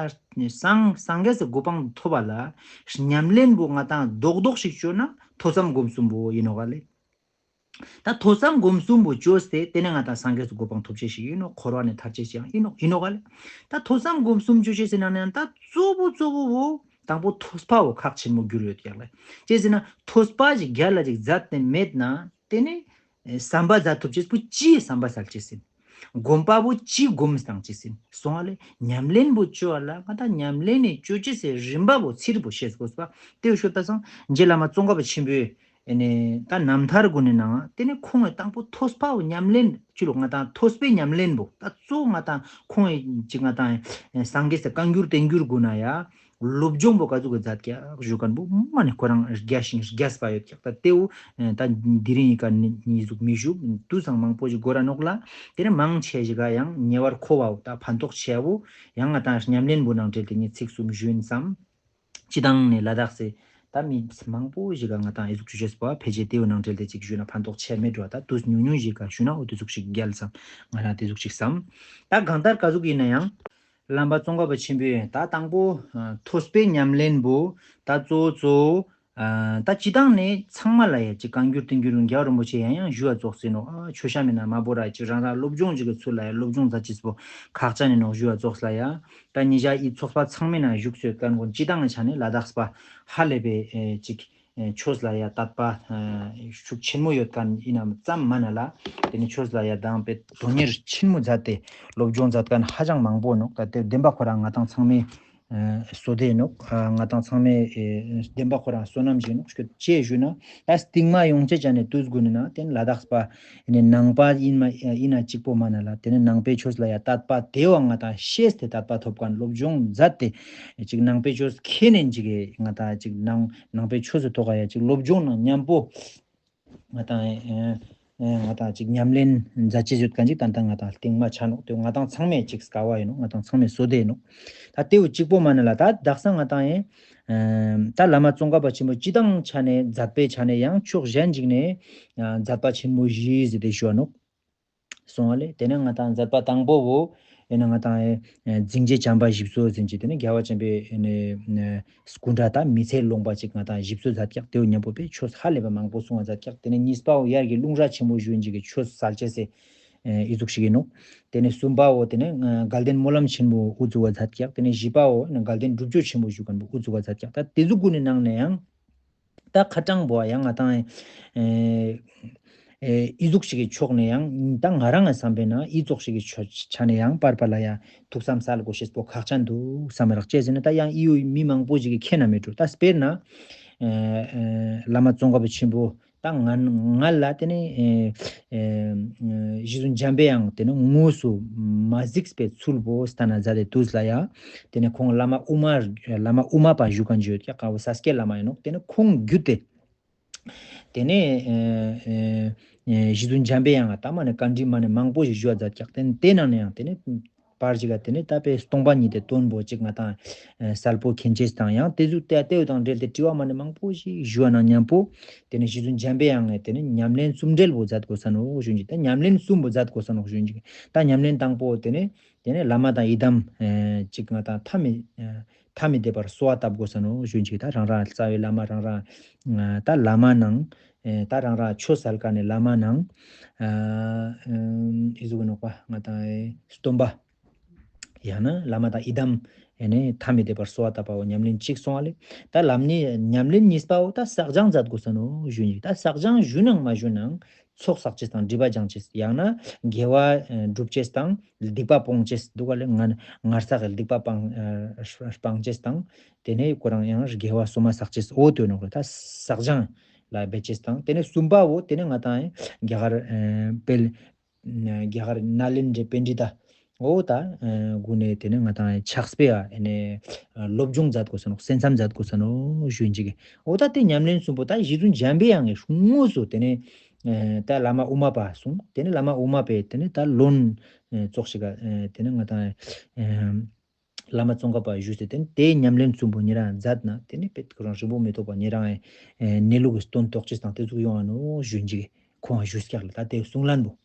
སངས་སངས་རྒྱས་སི་གོ་འཕང་ཐོབ་པ་ལ་ཉམས་ལེན་པོ་ང་ད་རྡོག་རྡོག་ཞིག་ཅོ་ན་ཐོས་བསམ་སྒོམ་གསུམ་པོ་ཡིན་ནོག་ག་ལེ། ད་ཐོས་བསམ་སྒོམ་གསུམ་པོ་ཅོས་ཏེ་དེ་ནས་ང་ད་སངས་རྒྱས་སི་གོ་འཕང་ཐོབ་ཅེས་ཤིག་ཡིན་ནོག་འཁོར་བ་ནས་ཐར་ཅེས་ཤིག་ཡང་ཡིན་ནོག་ཡིན་ནོག་ག་ལེ། ད་ཐོས་བསམ་སྒོམ་གསུམ་ཅོ་ཅེས་ཟེར་ན་ནའང་ད་གཙོ་བོ་གཙོ་བོ་བོ་དང་པོ་ཐོས་པ་བོ་ཁག་ཆེན་མོ་གྱུར་ཡོད་ཀྱག་ལེ། ཅི་ཟེར་ན་ཐོས་པ་ཞིག་རྒྱལ་ལ་ཞིག་མཛད་དེ་མེད་ན་དེ་ནས་ཨེ་བསམ་པ་མཛད་ཐུབ་ཅེས་པོ་ཅིའི་བསམ་པ་སལ་ཅེས་ཡིན། སྒོམ་པ་བོ་ཅིའི་སྒོམ་སྟངས་ཅེས་ཡིན་སོང་ང་ལེ། ཉམས་ལེན་པོ་ཅོ་བ་ལ་ང་ད་ཉམས་ལེན་ནི་ཅོ་ཅེས་སི་རིམ་པ་བོ་ཚིར་པོ་ཤེས་དགོས་པ། དེ་བོ་ཤོད་པ་སང་རྗེ་བླ་མ་ཙོང་ཁ་པ་ཆེན་པོའི་ཨེ་ནས་ད་རྣམ་ཐར་གུན་ནི་ནང་དེ་ནས་ཁོང་གི་དང་པོ་ཐོས་པ་བོ་ཉམས་ལེན་ཅི་ལོ་ང་ད་ཐོས་པའི་ཉམས་ལེན་པོ་ད་གཙོ་བོ་ང་ད་ཁོང་གི་ཅིག་ང་ད་སངས་རྒྱས་སི་བཀའ་འགྱུར་བསྟན་འགྱུར་གུན་ན་ཡ་སློབ་སྦྱོང་པོ་ག་ཟུག་གི་མཛད་ཀྱག་ཞུ་མཁན་པོ་མ་ནི་ཁོ་རང་རྒྱས་ཤིང་རྒྱས་པ་ཡོད་ཀྱག་ད་དེ་བོ་ད་དེ་རིང་ཡི་ག་ནི་ཟུག་མི་ཞུ། དུས་སང་མང་པོ་ཞིག་འགོར་ར་ནོག་ལ། དེ་ནས་མང་ཆེ་ཞིག་ག་ཡང་ཉེ་བར་མཁོ་བའོ་ད་ཕན་ཐོགས་ཆེ་བོ་ཡང་ང་ད་ཉམས་ལེན་པོ་ནང་འབྲེལ་ཏེ་ངས་ཚིག་གསུམ་ཞུ་ཡིན་བསམ། སྤྱི་བཏང་ནས་ལ་དྭགས་སི་ད་མི་མང་པོ་ཞིག་ག་ང་ད་ཨི་ཟུག་ཅོ་ཅེས་པོ་ཕལ་ཆེར་དེའི་ནང་འབྲེལ་ཏེ་ཅིག་ཞུས་ན་ཕན་ཐོགས་ཆེ་མེད་འགྲོ། ད་དུས་ཉུང་ཉུང་ཞིག་ག་ཞུས་ན་འོ་དེ་ཟུག་ཞིག་རྒྱལ་བསམ། ང་རང་དེ་ཟུག་ཞིག་བསམ། ད་གང་ལྟར་ག་ཟུག་ཡིན་ན་ཡང་བླ་མ་ཙོང་ཁ་པ་ཆེན་པོས་ད་དང་པོ་ཨ་ཐོས་པའི་ཉམས་ལེན་པོ་ད་གཙོ་བོ་གཙོ་བོ་ཨ་ད་སྤྱི་བཏང་ནས་ཚང་མ་ལ་ཡ་ཅིག་བཀའ་འགྱུར་བསྟན་འགྱུར་རྒྱལ་བ་རིན་པོ་ཆེ་ཡང་ཡང་ཞུ་བ་ཙོགས་ཟེར་ནོག་ཨ་ཆོས་བཤད་མེད་ན་མ་བོར་ར་ཅིག་རང་རང་སློབ་སྦྱོང་ཅིག་གི་ཚུལ་ལ་ཡ་སློབ་སྦྱོང་མཛད་ཅེས་པོ་ཁག་ཅན་ཡིན་ནོག་ཞུ་བ་ཙོགས་ལ་ཡ། ད་ཉེ་ཞ་ཨི་ཚོགས་པ་ཚང་མའི་ནང་བཞུགས་སུ་ཡོད་མཁན་ཀུན་སྤྱི་བཏང་གི་ཆ་ནས་ལ་དྭགས་པ་ཧ་ལས་པའི་ཨེ་ཅིག་ཨེ་ཆོས་ལ་ཡ་དད་པ་ཨེ་ཤུགས་ཆེན་མོ་ཡོད་མཁན་ཡིན་ནམ་ཙམ་མ་ན་ལ། དེ་ནས་ཆོས་ལ་ཡ་དང་པའི་དོན་གཉེར་ཆེན་མོ་མཛད་དེ་སློབ་སྦྱོང་མཛད་མཁན་ཧ་ཅང་མང་པོ་ནོག་ད་དེ་བདེན་པ་ཁོ་རང་ང་ཏང་ཚང་མའི་ཨེ་བསོད་བདེ་ནོག་ཨ་ང་ཏང་ཚང་མའི་ཨེ་བདེན་པ་ཁོ་རང་བསོད་ནམས་ཤིག་ནོག་ཅི་ཞུ་ན་ད་སྟིང་མ་ཡོང་ཅེས་ཅན་ནི་དུས་གུན་ནི་ན་དེ་ནི་ལ་དྭགས་པ་ནི་ནང་པ་ཡིན་མ་ཡིན་ན་གཅིག་པོ་མ་ན་ལ། དེ་ནི་ནང་པའི་ཆོས་ལ་ཡ་དད་པ་དེ་བ་ང་ཏང་ཤེས་ཏེ་དད་པ་ཐོབ་མཁན་སློབ་སྦྱོང་མཛད་དེ་ཅིག་ནང་པའི་ཆོས་མཁྱེན་ནས་ཅིག་ང་ཏང་ཅིག་ནང་ནང་པའི་ཆོས་སུ་ཐོག་ག་ཡ་ཅིག་སློབ་སྦྱོང་ནང་མཉམ་པོ་ང་ཏང་ཨེ་ཨེ་ང་ཏང་ཅིག་ཉམས་ལེན་མཛད་ཅེས་ཡོད་མཁན་ཅིག་ཏན་ཏན་ང་ཏང་སྟིང་མ་ཆ་ནོག་དེ་ང་ཏང་ཚང་མས་ཅིག་དཀའ་བ་ཡིན་ནོག་ང་ཏང་ཚང་མས་བསོད་བདེ་ཡིན་ནོག་ད་དེ་བོ་གཅིག་པོ་མ་ན་ལ་ད་དག་ས་ང་ཏང་ཨེ་ཨེ་ད་བླ་མ་ཙོང་ཁ་པ་ཆེན་པོ་སྤྱི་བཏང་ཆ་ནས་མཛད་པའི་ཆ་ནས་ཡང་ཕྱོགས་གཞན་ཅིག་ནས་ཨ་མཛད་པ་ཆེན་མོ་བཞི་ཟེར་ཏེ་ཞུ་བ་ནོག་སོང་བ་ལེ། དེ་ནས་ང་ཏང་མཛད་པ་དང་པོ་བོ་ཨེ་ན་ང་ཏང་ཨེ་ཨེ་འཛིན་བྱེད་བྱམས་པ་བཞི་བཅུ་ཟེར་ཅིག་དེ་ནས་རྒྱལ་བ་བྱམས་པའི་ཨེ་ནས་ཨེ་སྐུ་འདྲ་དང་མི་ཚེ་ལོངས་པ་ཅིག་ང་ཏང་བཞི་བཅུ་མཛད་ཀྱག་དེ་བོ་མཉམ་པོ་པའི་ཆོས་ཧ་ལས་པ་མང་པོ་གསུང་བ་མཛད་ཀྱག་དེ་ནས་གཉིས་པ་བོ་དབྱར་གྱི་ལྷུང་བཟེད་ཆེན་པོ་ཞུ་ཡིན་ཅིག་གི་ཆོས་སལ་ཅེས་སི་ཨེ་ཨི་ཟུག་ཞིག་ཡིན་ནོག་དེ་ནས་གསུམ་པ་བོ་དེ་ནས་ཨ་དགའ་ལྡན་སྨོན་ལམ་ཆེན་པོ་དབུ་བཙུགས་པ་མཛད་ཀྱག་དེ་ནས་བཞི་པ་བོ་ཨེ་ན་དགའ་ལྡན་སྒྲུབ་མཆོད་ཆེན་པོ་ཞུ་མཁན་པོ་དབུ་བཙུགས་པ་མཛད་ཀྱག་ད་དེ་ཟུག་གུན་ནི་ནང་ནས་ཡང་ད་ཁ་གྲངས་པོ་ཡང་ང་ཏང་ཨེ་ཨེ་ཨི་ཟུག་ཞིག་གི་ཕྱོགས་ནས་ཡང་ད་ང་རང་ངི་བསམ་པའི་ནང་ཨི་ཙོགས་ཤིག་གི་ཆ་ནས་ཡང་པར་པ་ལ་ཡ་ཐུགས་བསམ་སལ་དགོས་ཤེས་པོ་ཁག་ཅན་འདུག་བསམ་རག་ཅེས་ཟེར་ན་ད་ཡང་ཨི་ཡོ་མི་མང་པོ་ཞིག་གི་མཁྱེན་ན་མེད་འགྲོ། ད་དཔེར་ན་ཨེ་ཨེ་བླ་མ་ཙོང་ཁ་པ་ཆེན་པོ་ད་ང་ང་ལ་དེ་ནས་ཨེ་ཨེ་རྗེ་བཙུན་འཇམ་པའི་དབྱངས་དེ་ནས་དངོས་སུ་མ་གཟིགས་པའི་ཚུལ་པོ་སྟན་ན་མཛད་དེ་དུས་ལ་ཡ་དེ་ནས་ཁོང་བླ་མ་དབུ་མ་བླ་མ་དབུ་མ་པ་ཞུ་མཁན་ཅིག་ཡོད་ཀྱག་ཀ་བོ་ས་སྐྱའི་བླ་མ་ཡིན་ནོག་དེ་ནས་ཁོང་བརྒྱུད་དེ་དེ་ནས་ཨེ་ཨེ་ཨེ་རྗེ་བཙུན་འཇམ་པའི་དབྱངས་ད་མ་ནས་བཀའ་འདྲི་མ་ནས་མང་པོ་ཞིག་ཞུ་བ་མཛད་ཀྱག་དེ་ནས་དེ་ནང་ནས་ཡང་དེ་ནས་ པར་ཅིག་ག་ཏེ་ནེ་ད་པེ་སྟོང་པ་ཉིད་དེ་དོན་པོ་ཅིག་ང་ཏང་ཨེ་གསལ་པོ་མཁྱེན་ཅེས་དང་ཡང་ཏེ་ཟུག་ཏེ་ཏེ་བོ་དང་འབྲེལ་ཏེ་དྲི་བ་མ་ནེ་མང་པོ་ཞིག་ཞུ་བ་ནང་མཉམ་པོ་ཏེ་ནེ་རྗེ་བཙུན་འཇམ་པའི་དབྱངས་ནེ་ཏེ་ནེ་ཉམས་ལེན་གསུམ་འབྲེལ་པོ་མཛད་དགོས་ས་ནོག་ཞུ་ཅིག་ད་ཉམས་ལེན་གསུམ་པོ་མཛད་དགོས་ས་ནོག་ཞུ་ཅིག་ད་ཉམས་ལེན་དང་པོ་ཏེ་ནེ་ཏེ་ནེ་བླ་མ་དང་ཡི་དམ་ཨེ་ཅིག་ང་ཏང་ཐ་མི་ཨེ་ཐ་མི་དད་པར་གསོལ་བ་བཏབ་དགོས་ས་ནོག་ཞུ་ཅིག་ད་རང་རང་རྩ་བའི་བླ་མ་རང་རང་ཨ་ད་བླ་མ་ནང་ཨེ་ད་རང་རང་ཆོས་སལ་ཁན་ནི་བླ་མ་ནང་ཨ་ཨེ་ཟུག་ནོག་པ་ང་ཏང་ཨེ་སྟོན་པ། ཡང་ན་བླ་མ་དང་ཡི་དམ་ཨེ་ནེ་ཐ་མི་དད་པར་གསོལ་བ་བཏབ་པའོ་ཉམས་ལེན་གཅིག་སོང་བ་ལེ། ད་ལམ་ནི་ཉམས་ལེན་གཉིས་པའོ་ད་བསགས་སྦྱང་མཛད་དགོས་ས་ནོག་ཞུ་ཅིག་ད་བསགས་སྦྱང་ཞུ་ནང་མ་ཞུ་ནང་ཚོགས་བསགས་ཅེས་དང་སྒྲིབ་པ་སྦྱང་ཅེས་ཡང་ན་དགེ་བ་ཨེ་སྒྲུབ་ཅེས་དང་སྡིག་པ་སྤོང་ཅེས་འདུག་ག་ལེ། ང་ངར་ཚགས་སི་སྡིག་པ་སྤང་ཨེ་སྤང་ཅེས་དང་ཏེ་ནེ་ཁོ་རང་ཡང་དགེ་བ་སོ་མ་བསགས་ཅེས་འོ་ཏེ་ནོག་ལེ། ད་བསགས་སྦྱང་ལ་འབད་ཅེས་དང་ཏེ་ནེ་གསུམ་པའོ་ཏེ་ནེ་ང་ཏང་ཨེ་རྒྱ་གར་ཨེ་དཔལ་རྒྱ་གར་ནཱ་ལེནྡྲའི་པཎྜི་ཏ་འོ་ད་ཨེ་གུན་ནེ་ཏེ་ནེ་ང་ཏང་ཕྱག་དཔེ་ཨ་ཨེ་ནེ་སློབ་སྦྱོང་མཛད་དགོས་ས་ནོག་སེམས་ཙམ་མཛད་དགོས་ས་ནོག་ཞུ་ཅིག་འོ་ད་ཏེ་ཉམས་ལེན་གསུམ་པོ་ད་རྗེ་བཙུན་འཇམ་པའི་དབྱངས་ཀྱི་དངོས་སུ་ཏེ་ནེ་ཨེ་ད་བླ་མ་དབུ་མ་པ་གསུངས། ཏེ་ནེ་བླ་མ་དབུ་མ་པའི་ཏེ་ནེ་ད་བློན་ཨེ་ཙོགས་ཤིག་ག་ཨེ་ཏེ་ནེ་ང་ཏང་ཨེ་བླ་མ་ཙོང་ཁ་པ་བཞུགས་སེ་ཏེ་ནེ་ཏེ་ཉམས་ལེན་གསུམ་པོ་ཉེ་རང་མཛད་ན་ཏེ་ནེ་དཔེ་ཁོ་རང་རིང་པོ་མི་ཐོགས་པ་ཉེ་རང་ཨེ་གནས་ལུགས་ཀྱི་དོན་རྟོགས་ཅེས་དང་ཏེ་ཟུག་ཡོང་ང་ནོག་ཞུ་ཅིག་ཁོང་ཞུས་ཀྱག་ལེ། ད་ཏེ་གསུང་ལན་པོ།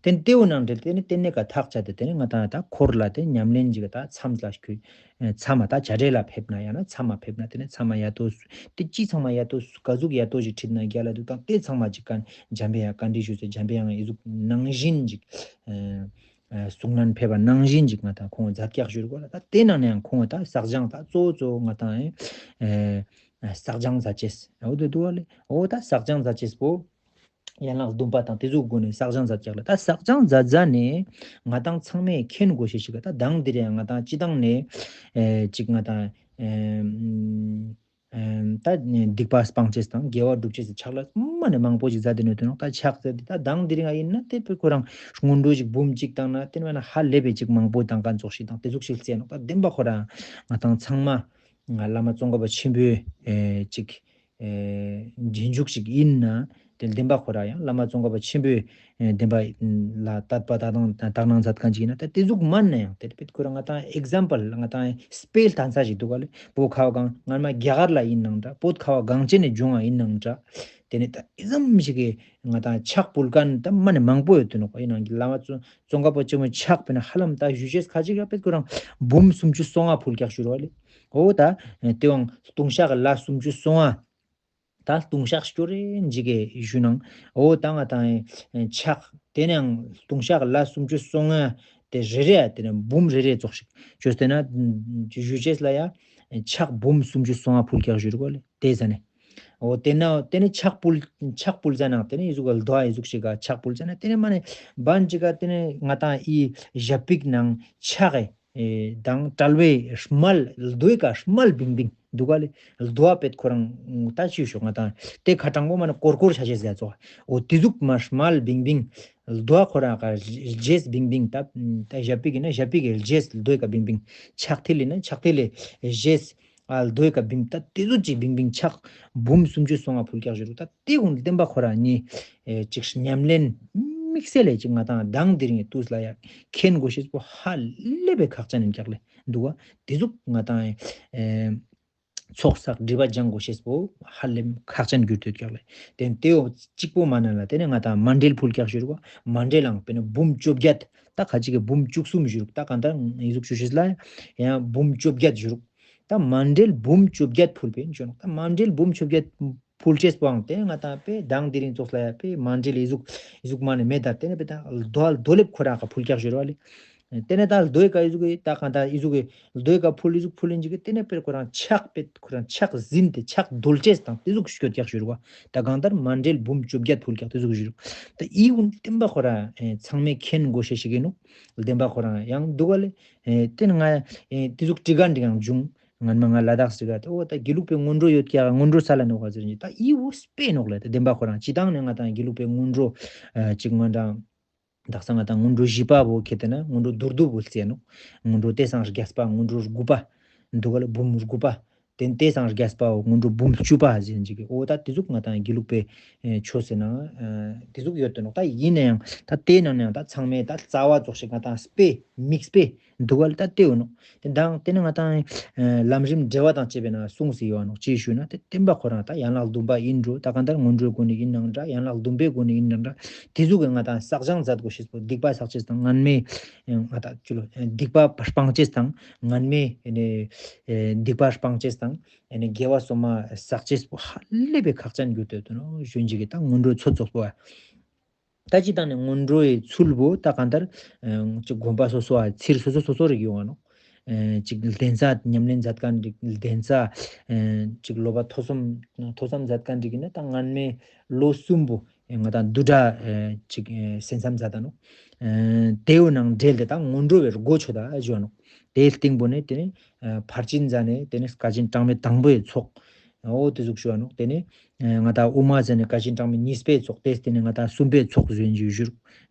ཏེ་ནེ་ཏེ་བོ་ནང་འབྲེལ་ཏེ་ནེ་ཏེ་ནེ་ཀ་ཐག་བཅད་དེ་ཏེ་ནེ་ང་ཏང་ད་འཁོར་ལ་ཏེ་ཉམས་ལེན་ཅིག་ད་མཚམས་ལ་ཁུལ་ཨེ་མཚམས་མ་ད་བྱ་བྲལ་ལ་ཕེབས་ན་ཡང་ན་མཚམས་མ་ཕེབས་ན་ཏེ་ནེ་མཚམས་མ་ཡ་ཏོ་ཏེ་ཅི་ཚང་མ་ཡ་ཏོ་ག་ཟུག་ཡ་ཏོ་ཞིག་ཁྲིད་ན་རྒྱལ་ལ་འདུག་དང་ཏེ་ཚང་མ་ཅིག་ག་འཇམ་པའི་དབྱངས་བཀའ་འདྲི་ཞུས་སེ་འཇམ་པའི་དབྱངས་ཨི་ཟུག་ནང་བཞིན་ཅིག་ཨེ་ཨ་གསུང་ལན་ཕེབས་པ་ནང་བཞིན་ཅིག་ང་ཏང་ཁོང་མཛད་ཀྱག་ཞུ་རུག་ལེ། ད་ཏེ་ནང་ནེ་ཡང་ཁོང་ད་བསགས་སྦྱང་ད་གཙོ་བོ་གཙོ་བོ་ང་ཏང་ཨེ་ཨ་བསགས་སྦྱང་མཛད་ཅེས་འོ་ཏེ་འདུག་ག་ལེ། འོ་ད་བསགས་སྦྱང་མཛད་ཅེས་པོ་ཡན་ལག་བདུན་པ་དང་ཏེ་ཟུག་སྒོ་ནེ་བསགས་སྦྱང་མཛད་ཀྱག་ལེ། ད་བསགས་སྦྱང་མཛད་མཛད་ནེ་ང་ཏང་ཚང་མས་མཁྱེན་དགོས་ཤེས་ཤིག་ག་ད་དང་ཏེ་རེ་ང་ཏང་སྤྱི་བཏང་ནེ་ཨེ་ཅིག་ང་ཏང་ཨེ་ཨེ་ད་སྡིག་པ་སྤང་ཅེས་དང་དགེ་བ་སྒྲུབ་ཅེས་སི་ཕྱག་ལས་མ་ནེ་མང་པོ་ཞིག་མཛད་དེ་ནོག་ཏེ་ནོག་ད་ཕྱག་ཟེར་ཏེ་ད་དང་དེ་རིང་ཨ་ཡིན་ན་ཏེ་དཔེ་ཁོ་རང་སྔོན་འགྲོ་ཞིག་འབུམ་གཅིག་བཏང་ན་ཏེ་ནེ་ཧ་ལས་པའི་ཅིག་མང་པོ་བཏང་མཁན་ཙོགས་ཤིག་དང་ཏེ་ཟུག་ཤིག་ཟེར་ནོག་ད་བདེན་པ་ཁོ་རང་ང་ཏང་ཚང་མ་ང་བླ་མ་ཙོང་ཁ་པ་ཆེན་པོའི་ཨེ་ཅིག་ཨེ་རྗེས་འཇུག་ཅིག་ཡིན་ན་ཏེ་བདེན་པ་ཁོ་རང་ཡང་བླ་མ་ཙོང་ཁ་པ་ཆེན་པོའི་ཨེ་བདེན་པ་ལ་དད་པ་དག་སྣང་དག་སྣང་མཛད་མཁན་ཅིག་ཡིན་ན་ད་ཏེ་ཟུག་མན་ན་ཡང་ཏེ་དཔེ་ཁོ་རང་ང་ཏང་ཨེག་ཛམ་པལ་ང་ཏང་དཔེ་སྟན་ས་ཞིག་འདུག་ག་ལེ། བོད་ཁ་བ་གངས་སྔར་མ་རྒྱ་གར་ལ་ཡིན་ནང་འདྲ། བོད་ཁ་བ་གངས་ཅན་ནེ་བྱུང་བ་ཡིན་ནང་འདྲ། ཏེ་ནེ་ད་ཨི་ཙམ་ཞིག་གི་ང་ཏང་ཕྱག་ཕུལ་མཁན་ད་མ་ནེ་མང་པོ་ཡོད་དེ་ནོག་ཡིན་ནང་གི་བླ་མ་ཙོང་ཙོང་ཁ་པ་ཆེན་པོའི་ཕྱག་དཔེར་ན་ཧ་ལམ་ད་ཞུ་ཅེས་ཁ་ཅིག་ཡ་དཔེ་ཁོ་རང་འབུམ་སུམ་ཅུ་སོ་ལྔ་ཕུལ་ཀྱག་ཞུ་རུག་ལེ། འོ་ད་ཏེ་བོའང་ལྟུང་བཤགས་ལ་སུམ་ཅུ་སོ་ལྔ། ད་ལྟུང་བཤགས་སྐྱོར་རེ་འཇིག་གེ་ཞུ་ནང་། འོ་ད་ང་ཏང་ཨེ་ཕྱག་ཏེ་ནེ་ཡང་ལྟུང་བཤགས་ལ་སུམ་ཅུ་སོ་ལྔ་ཏེ་རེ་རེ་ཡ་ཏེ་ནེ་འབུམ་རེ་རེ་ཙོགས་ཤིག་ཅོས་ཏེ་ན་ཞུ་ཅེས་ལ་ཡ་ཕྱག་འབུམ་སུམ་ཅུ་སོ་ལྔ་ཕུལ་ཀྱག་ཞུ་རུག་ལེ་ཏེ་ཟ་ནེ། འོ་ཏེ་ན་ཏེ་ནེ་ཕྱག་ཕུལ་ཕྱག་ཕུལ་ཟ་ནང་ཏེ་ནེ་ཨི་ཟུག་ག་རྡོ་ཨ་ཨི་ཟུག་ཞིག་ག་ཕྱག་ཕུལ་ཟ་ནེ་ཏེ་ནེ་མ་ནེ་བན་ཅིག་ག་ཏེ་ནེ་ང་ཏང་ཨི་ཞབས་པིག་ནང་ཕྱག་གི་ཨེ་དང་དཔྲལ་བའི་རྨལ་རྡོའི་ཀ་རྨལ་བིང་བིང་འདུག་ག་ལེ། རྡོ་ཨ་པེད་ཁོ་རང་ད་ཅི་ཞུ་ང་ཏང་ཏེ་ཁ་དྲང་པོ་མ་ནེ་ཀོར་ཀོར་ཆ་ཅེས་ཟེར་ཙོགས། འོ་ཏེ་ཟུག་མ་རྨལ་བིང་བིང་རྡོ་ཨ་ཁོ་རང་ཀ་རྗེས་བིང་བིང་ད་ད་ཞབས་པིག་ཡིན་ན་ཞབས་པིག་གི་རྗེས་རྡོའི་ཀ་བིང་བིང་། ཕྱག་མཐིལ་ཡིན་ན་ཕྱག་མཐིལ་ལི་རྗེས་ཨ་རྡོའི་ཀ་བིང་ད་ཏེ་ཟུག་ཅིག་བིང་བིང་ཕྱག་འབུམ་སུམ་ཅུ་སོ་ལྔ་ཕུལ་ཀྱག་ཞུ་རུག་ད་ཏེ་གུན་བདེན་པ་ཁོ་རང་ཉིད་ཨེ་ཅིག་ཉམས་ལེན་དམིགས་བསལ་ལས་ཅིག་ང་ཏང་དང་དེ་རིང་དུས་ལ་ཡ་མཁྱེན་དགོས་ཤེས་པོ་ཧ་ལས་པའི་ཁག་ཅན་ཡིན་ཀྱག་ལེ་འདུག་ག་ཏེ་ཟུག་ང་ཏང་ཨེ་ཚོགས་བསགས་སྒྲིབ་པ་སྦྱང་དགོས་ཤེས་པོ་ཧ་ལས་ཁག་ཅན་གྱུར་ཏེ་ཡོད་ཀྱག་ལེ། ཏེ་ཏེའོ་གཅིག་པོ་མ་ནེ་ལ་ཏེ་ནེ་ང་ཏང་མཎྜལ་ཕུལ་ཀྱག་ཞུ་རུག་མཎྜལ་ལའང་དཔེར་ན་འབུམ་བཅོ་བརྒྱད་ད་ཁ་ཅིག་གི་འབུམ་བཅུ་གསུམ་ཞུ་རུག་ད་གང་ལྟར་ཨི་ཟུག་ཞུ་ཤེས་ལ་ཡང་འབུམ་བཅོ་བརྒྱད་ཞུ་རུག་ད་མཎྜལ་འབུམ་བཅོ་བརྒྱད་ཕུལ་བེ་འཇོན་ནོག་ད་མཎྜལ་འབུམ་བཅོ་བརྒྱད་ཕུལ་ཅེས་པོའང་ཏེ་ང་ཏང་པེ་དང་དེ་རིང་ཙོགས་ལ་ཡ་པེ་མཎྜལ་ཨི་ཟུག་ཨི་ཟུག་མ་ནེ་མེད་ད། ཏེ་ནེ་པེ་ད་རྡོ་རྡོ་ལེབ་ཁོ་རང་ཀ་ཕུལ་ཀྱག་ཞུ་རུག་ལེ། ཏེ་ནེ་ད་རྡོའི་ཀ་ཨི་ཟུག་གི་ད་གང་ད་ཨི་ཟུག་གི་རྡོའི་ཀ་ཕུལ་ཨི་ཟུག་ཕུལ་ཡིན་ཅིག་གི་ཏེ་ནེ་པེ་ཁོ་རང་ཕྱག་པེ་ཁོ་རང་ཕྱག་ཟིན་ཏེ་ཕྱག་རྡོལ་ཅེས་དང་ཏེ་ཟུག་སྐྱོད་ཀྱག་ཞུ་རུག་ད་གང་ལྟར་མཎྜལ་འབུམ་བཅོ་བརྒྱད་ཕུལ་ཀྱག་ཏེ་ཟུག་ཞུ་རུག་ད་ཨི་གུན་བདེན་པ་ཁོ་རང་ཚང་མས་མཁྱེན་དགོས་ཤེས་ཤིག་ཨིན་ནོག་བདེན་པ་ཁོ་རང་ཡང་འདུག་ག་ལེ། ཨེ་ཏེ་ནེ་ང་ཨེ་ཏེ་ཟུག་དྲི་ག་འདྲི་ཡང་བྱུང་། སྔན་མ་ང་ལ་དྭགས་སི་ག་ཏེ་འོ་ད་དགེ་ལུགས་པའི་སྔོན་འགྲོ་ཡོད་ཀྱག་སྔོན་འགྲོ་སལ་ལ་ནོག་ག་ཟེར་ནི་ད་ཨི་བོ་སྤེ་ནོག་ལེ། ད་བདེན་པ་ཁོ་རང་སྤྱི་བཏང་ནེ་ང་ཏང་དགེ་ལུགས་པའི་སྔོན་འགྲོ་ཨ་ཅིག་ང་ཏང་དག་ས་ང་ཏང་སྔོན་འགྲོ་བཞི་པ་བོ་ཁེ་ཏེ་ན་སྔོན་འགྲོ་མདོར་བསྡུས་བོ་ཟེར་ནོག་སྔོན་འགྲོ་ཏེ་སང་རྒྱས་པ་སྔོན་འགྲོ་དགུ་པ་འདུག་ག་ལེ། འབུམ་དགུ་པ་ཏེ་ཏེ་སང་རྒྱས་པ་བོ་སྔོན་འགྲོ་འབུམ་བཅུ་པ་ཟེར་ནི་ཅིག་གི་འོ་ད་ཏེ་ཟུག་ང་ཏང་དགེ་ལུགས་པའི་ཨེ་ཆོས་ཟེར་ན་ཨ་ཏེ་ཟུག་ཡོད་དེ་ནོག་ད་ཡིན་ན་ཡང་ད་ཏེ་ནང་ནེ་ཡང་ད་ཚང་མས་ད་རྩ་བ་ཙོགས་ཤིག་ང་ཏང་སྤེ་དམིགས་སྤེ་ འདུག་ག་ལེ། ད་དེ་ཡོད་ནོག། དེ་དང་དེ་ནི་ང་ཏང་ཨེ་ལམ་རིམ་འགྲེལ་བ་དང་བཅས་པའི་ནང་གསུངས་སེ་ཡོད་ནོག། ཅི་ཞུ་ན་དེ་བསྟན་པ་ཁོ་རང་ད་ཡན་ལག་བདུན་པ་ཡིན་འགྲོ། ད་གང་ལྟར་སྔོན་འགྲོའི་སྒོ་ནས་ཡིན་ནང་འདྲ། ཡན་ལག་བདུན་པའི་སྒོ་ནས་ཡིན་ནང་འདྲ། དེ་ཟུག་གི་ང་ཏང་བསགས་སྦྱང་མཛད་དགོས་ཤེས་པོ། སྡིག་པ་བསགས་ཅེས་དང་སྔན་མའི་ཨེ་ང་ཏང་ཅི་ལོ་ཨེ་སྡིག་པ་སྤང་ཅེས་དང་སྔན་མའི་ཨེ་ནི་ཨེ་སྡིག་པ་སྤང་ཅེས་དང་ཨེ་ནི་དགེ་བ་སོ་མ་བསགས་ཅེས་པོ་ཧ་ལས་པའི་ཁག་ཅན་གྱུར་ཏེ་ཡོད་དོ་ནོག། གཞོན་གྱི་གི་ད་སྔོན་འགྲོའི་ཚོད་ཚོགས་པོ། ད་ཅི་ཏང་ནི་སྔོན་འགྲོའི་ཚུལ་བོ་ད་གང་ལྟར་ཨ་ཅིག་དགོན་པ་སོ་སོ་ཨ་ཚིར་སོ་སོ་སོ་སོ་རིག་ཡོང་ང་ནོག། ཨ་ཅིག་གདན་ས་ཉམས་ལེན་མཛད་མཁན་རིག་གདན་ས་ཨ་ཅིག་སློབ་པ་ཐོས་བསམ་ཐོས་བསམ་མཛད་མཁན་རིག་ཡིན་ན་ད་སྔན་མའི་ལོ་གསུམ་པོ་ང་ཏང་བསྡུ་གྲྭ་ཨ་ཅིག་ཨ་གསན་བསམ་མཛད་ད་ནོག། ཨ་དེའུ་ནང་འབྲེལ་ཏེ་ད་སྔོན་འགྲོ་བའི་སྒོ་ཆོད་ད་ཞུ་ནོག། དེའི་སྟེང་པོ་ནས་དེ་ནས་ཨ་ཕར་ཕྱིན་མཛད་ནས་དེ་ནས་བཀའ་དྲིན་གྲངས་མེད་དང་པོའི་ཚོགས། འོ་དེ་ཟུག་ཞུ་བ་ནོག། དེ་ནས་ཨ་ང་ཏང་དབུ་མ་ཟེར་ནས་བཀའ་དྲིན་གྲངས་མེད་གཉིས་པའི་ཚོགས། དེ་དེ་ནས་ང་ཏང་གསུམ་པའི་ཚོགས་ཟེར་ཞུ་ཞུ་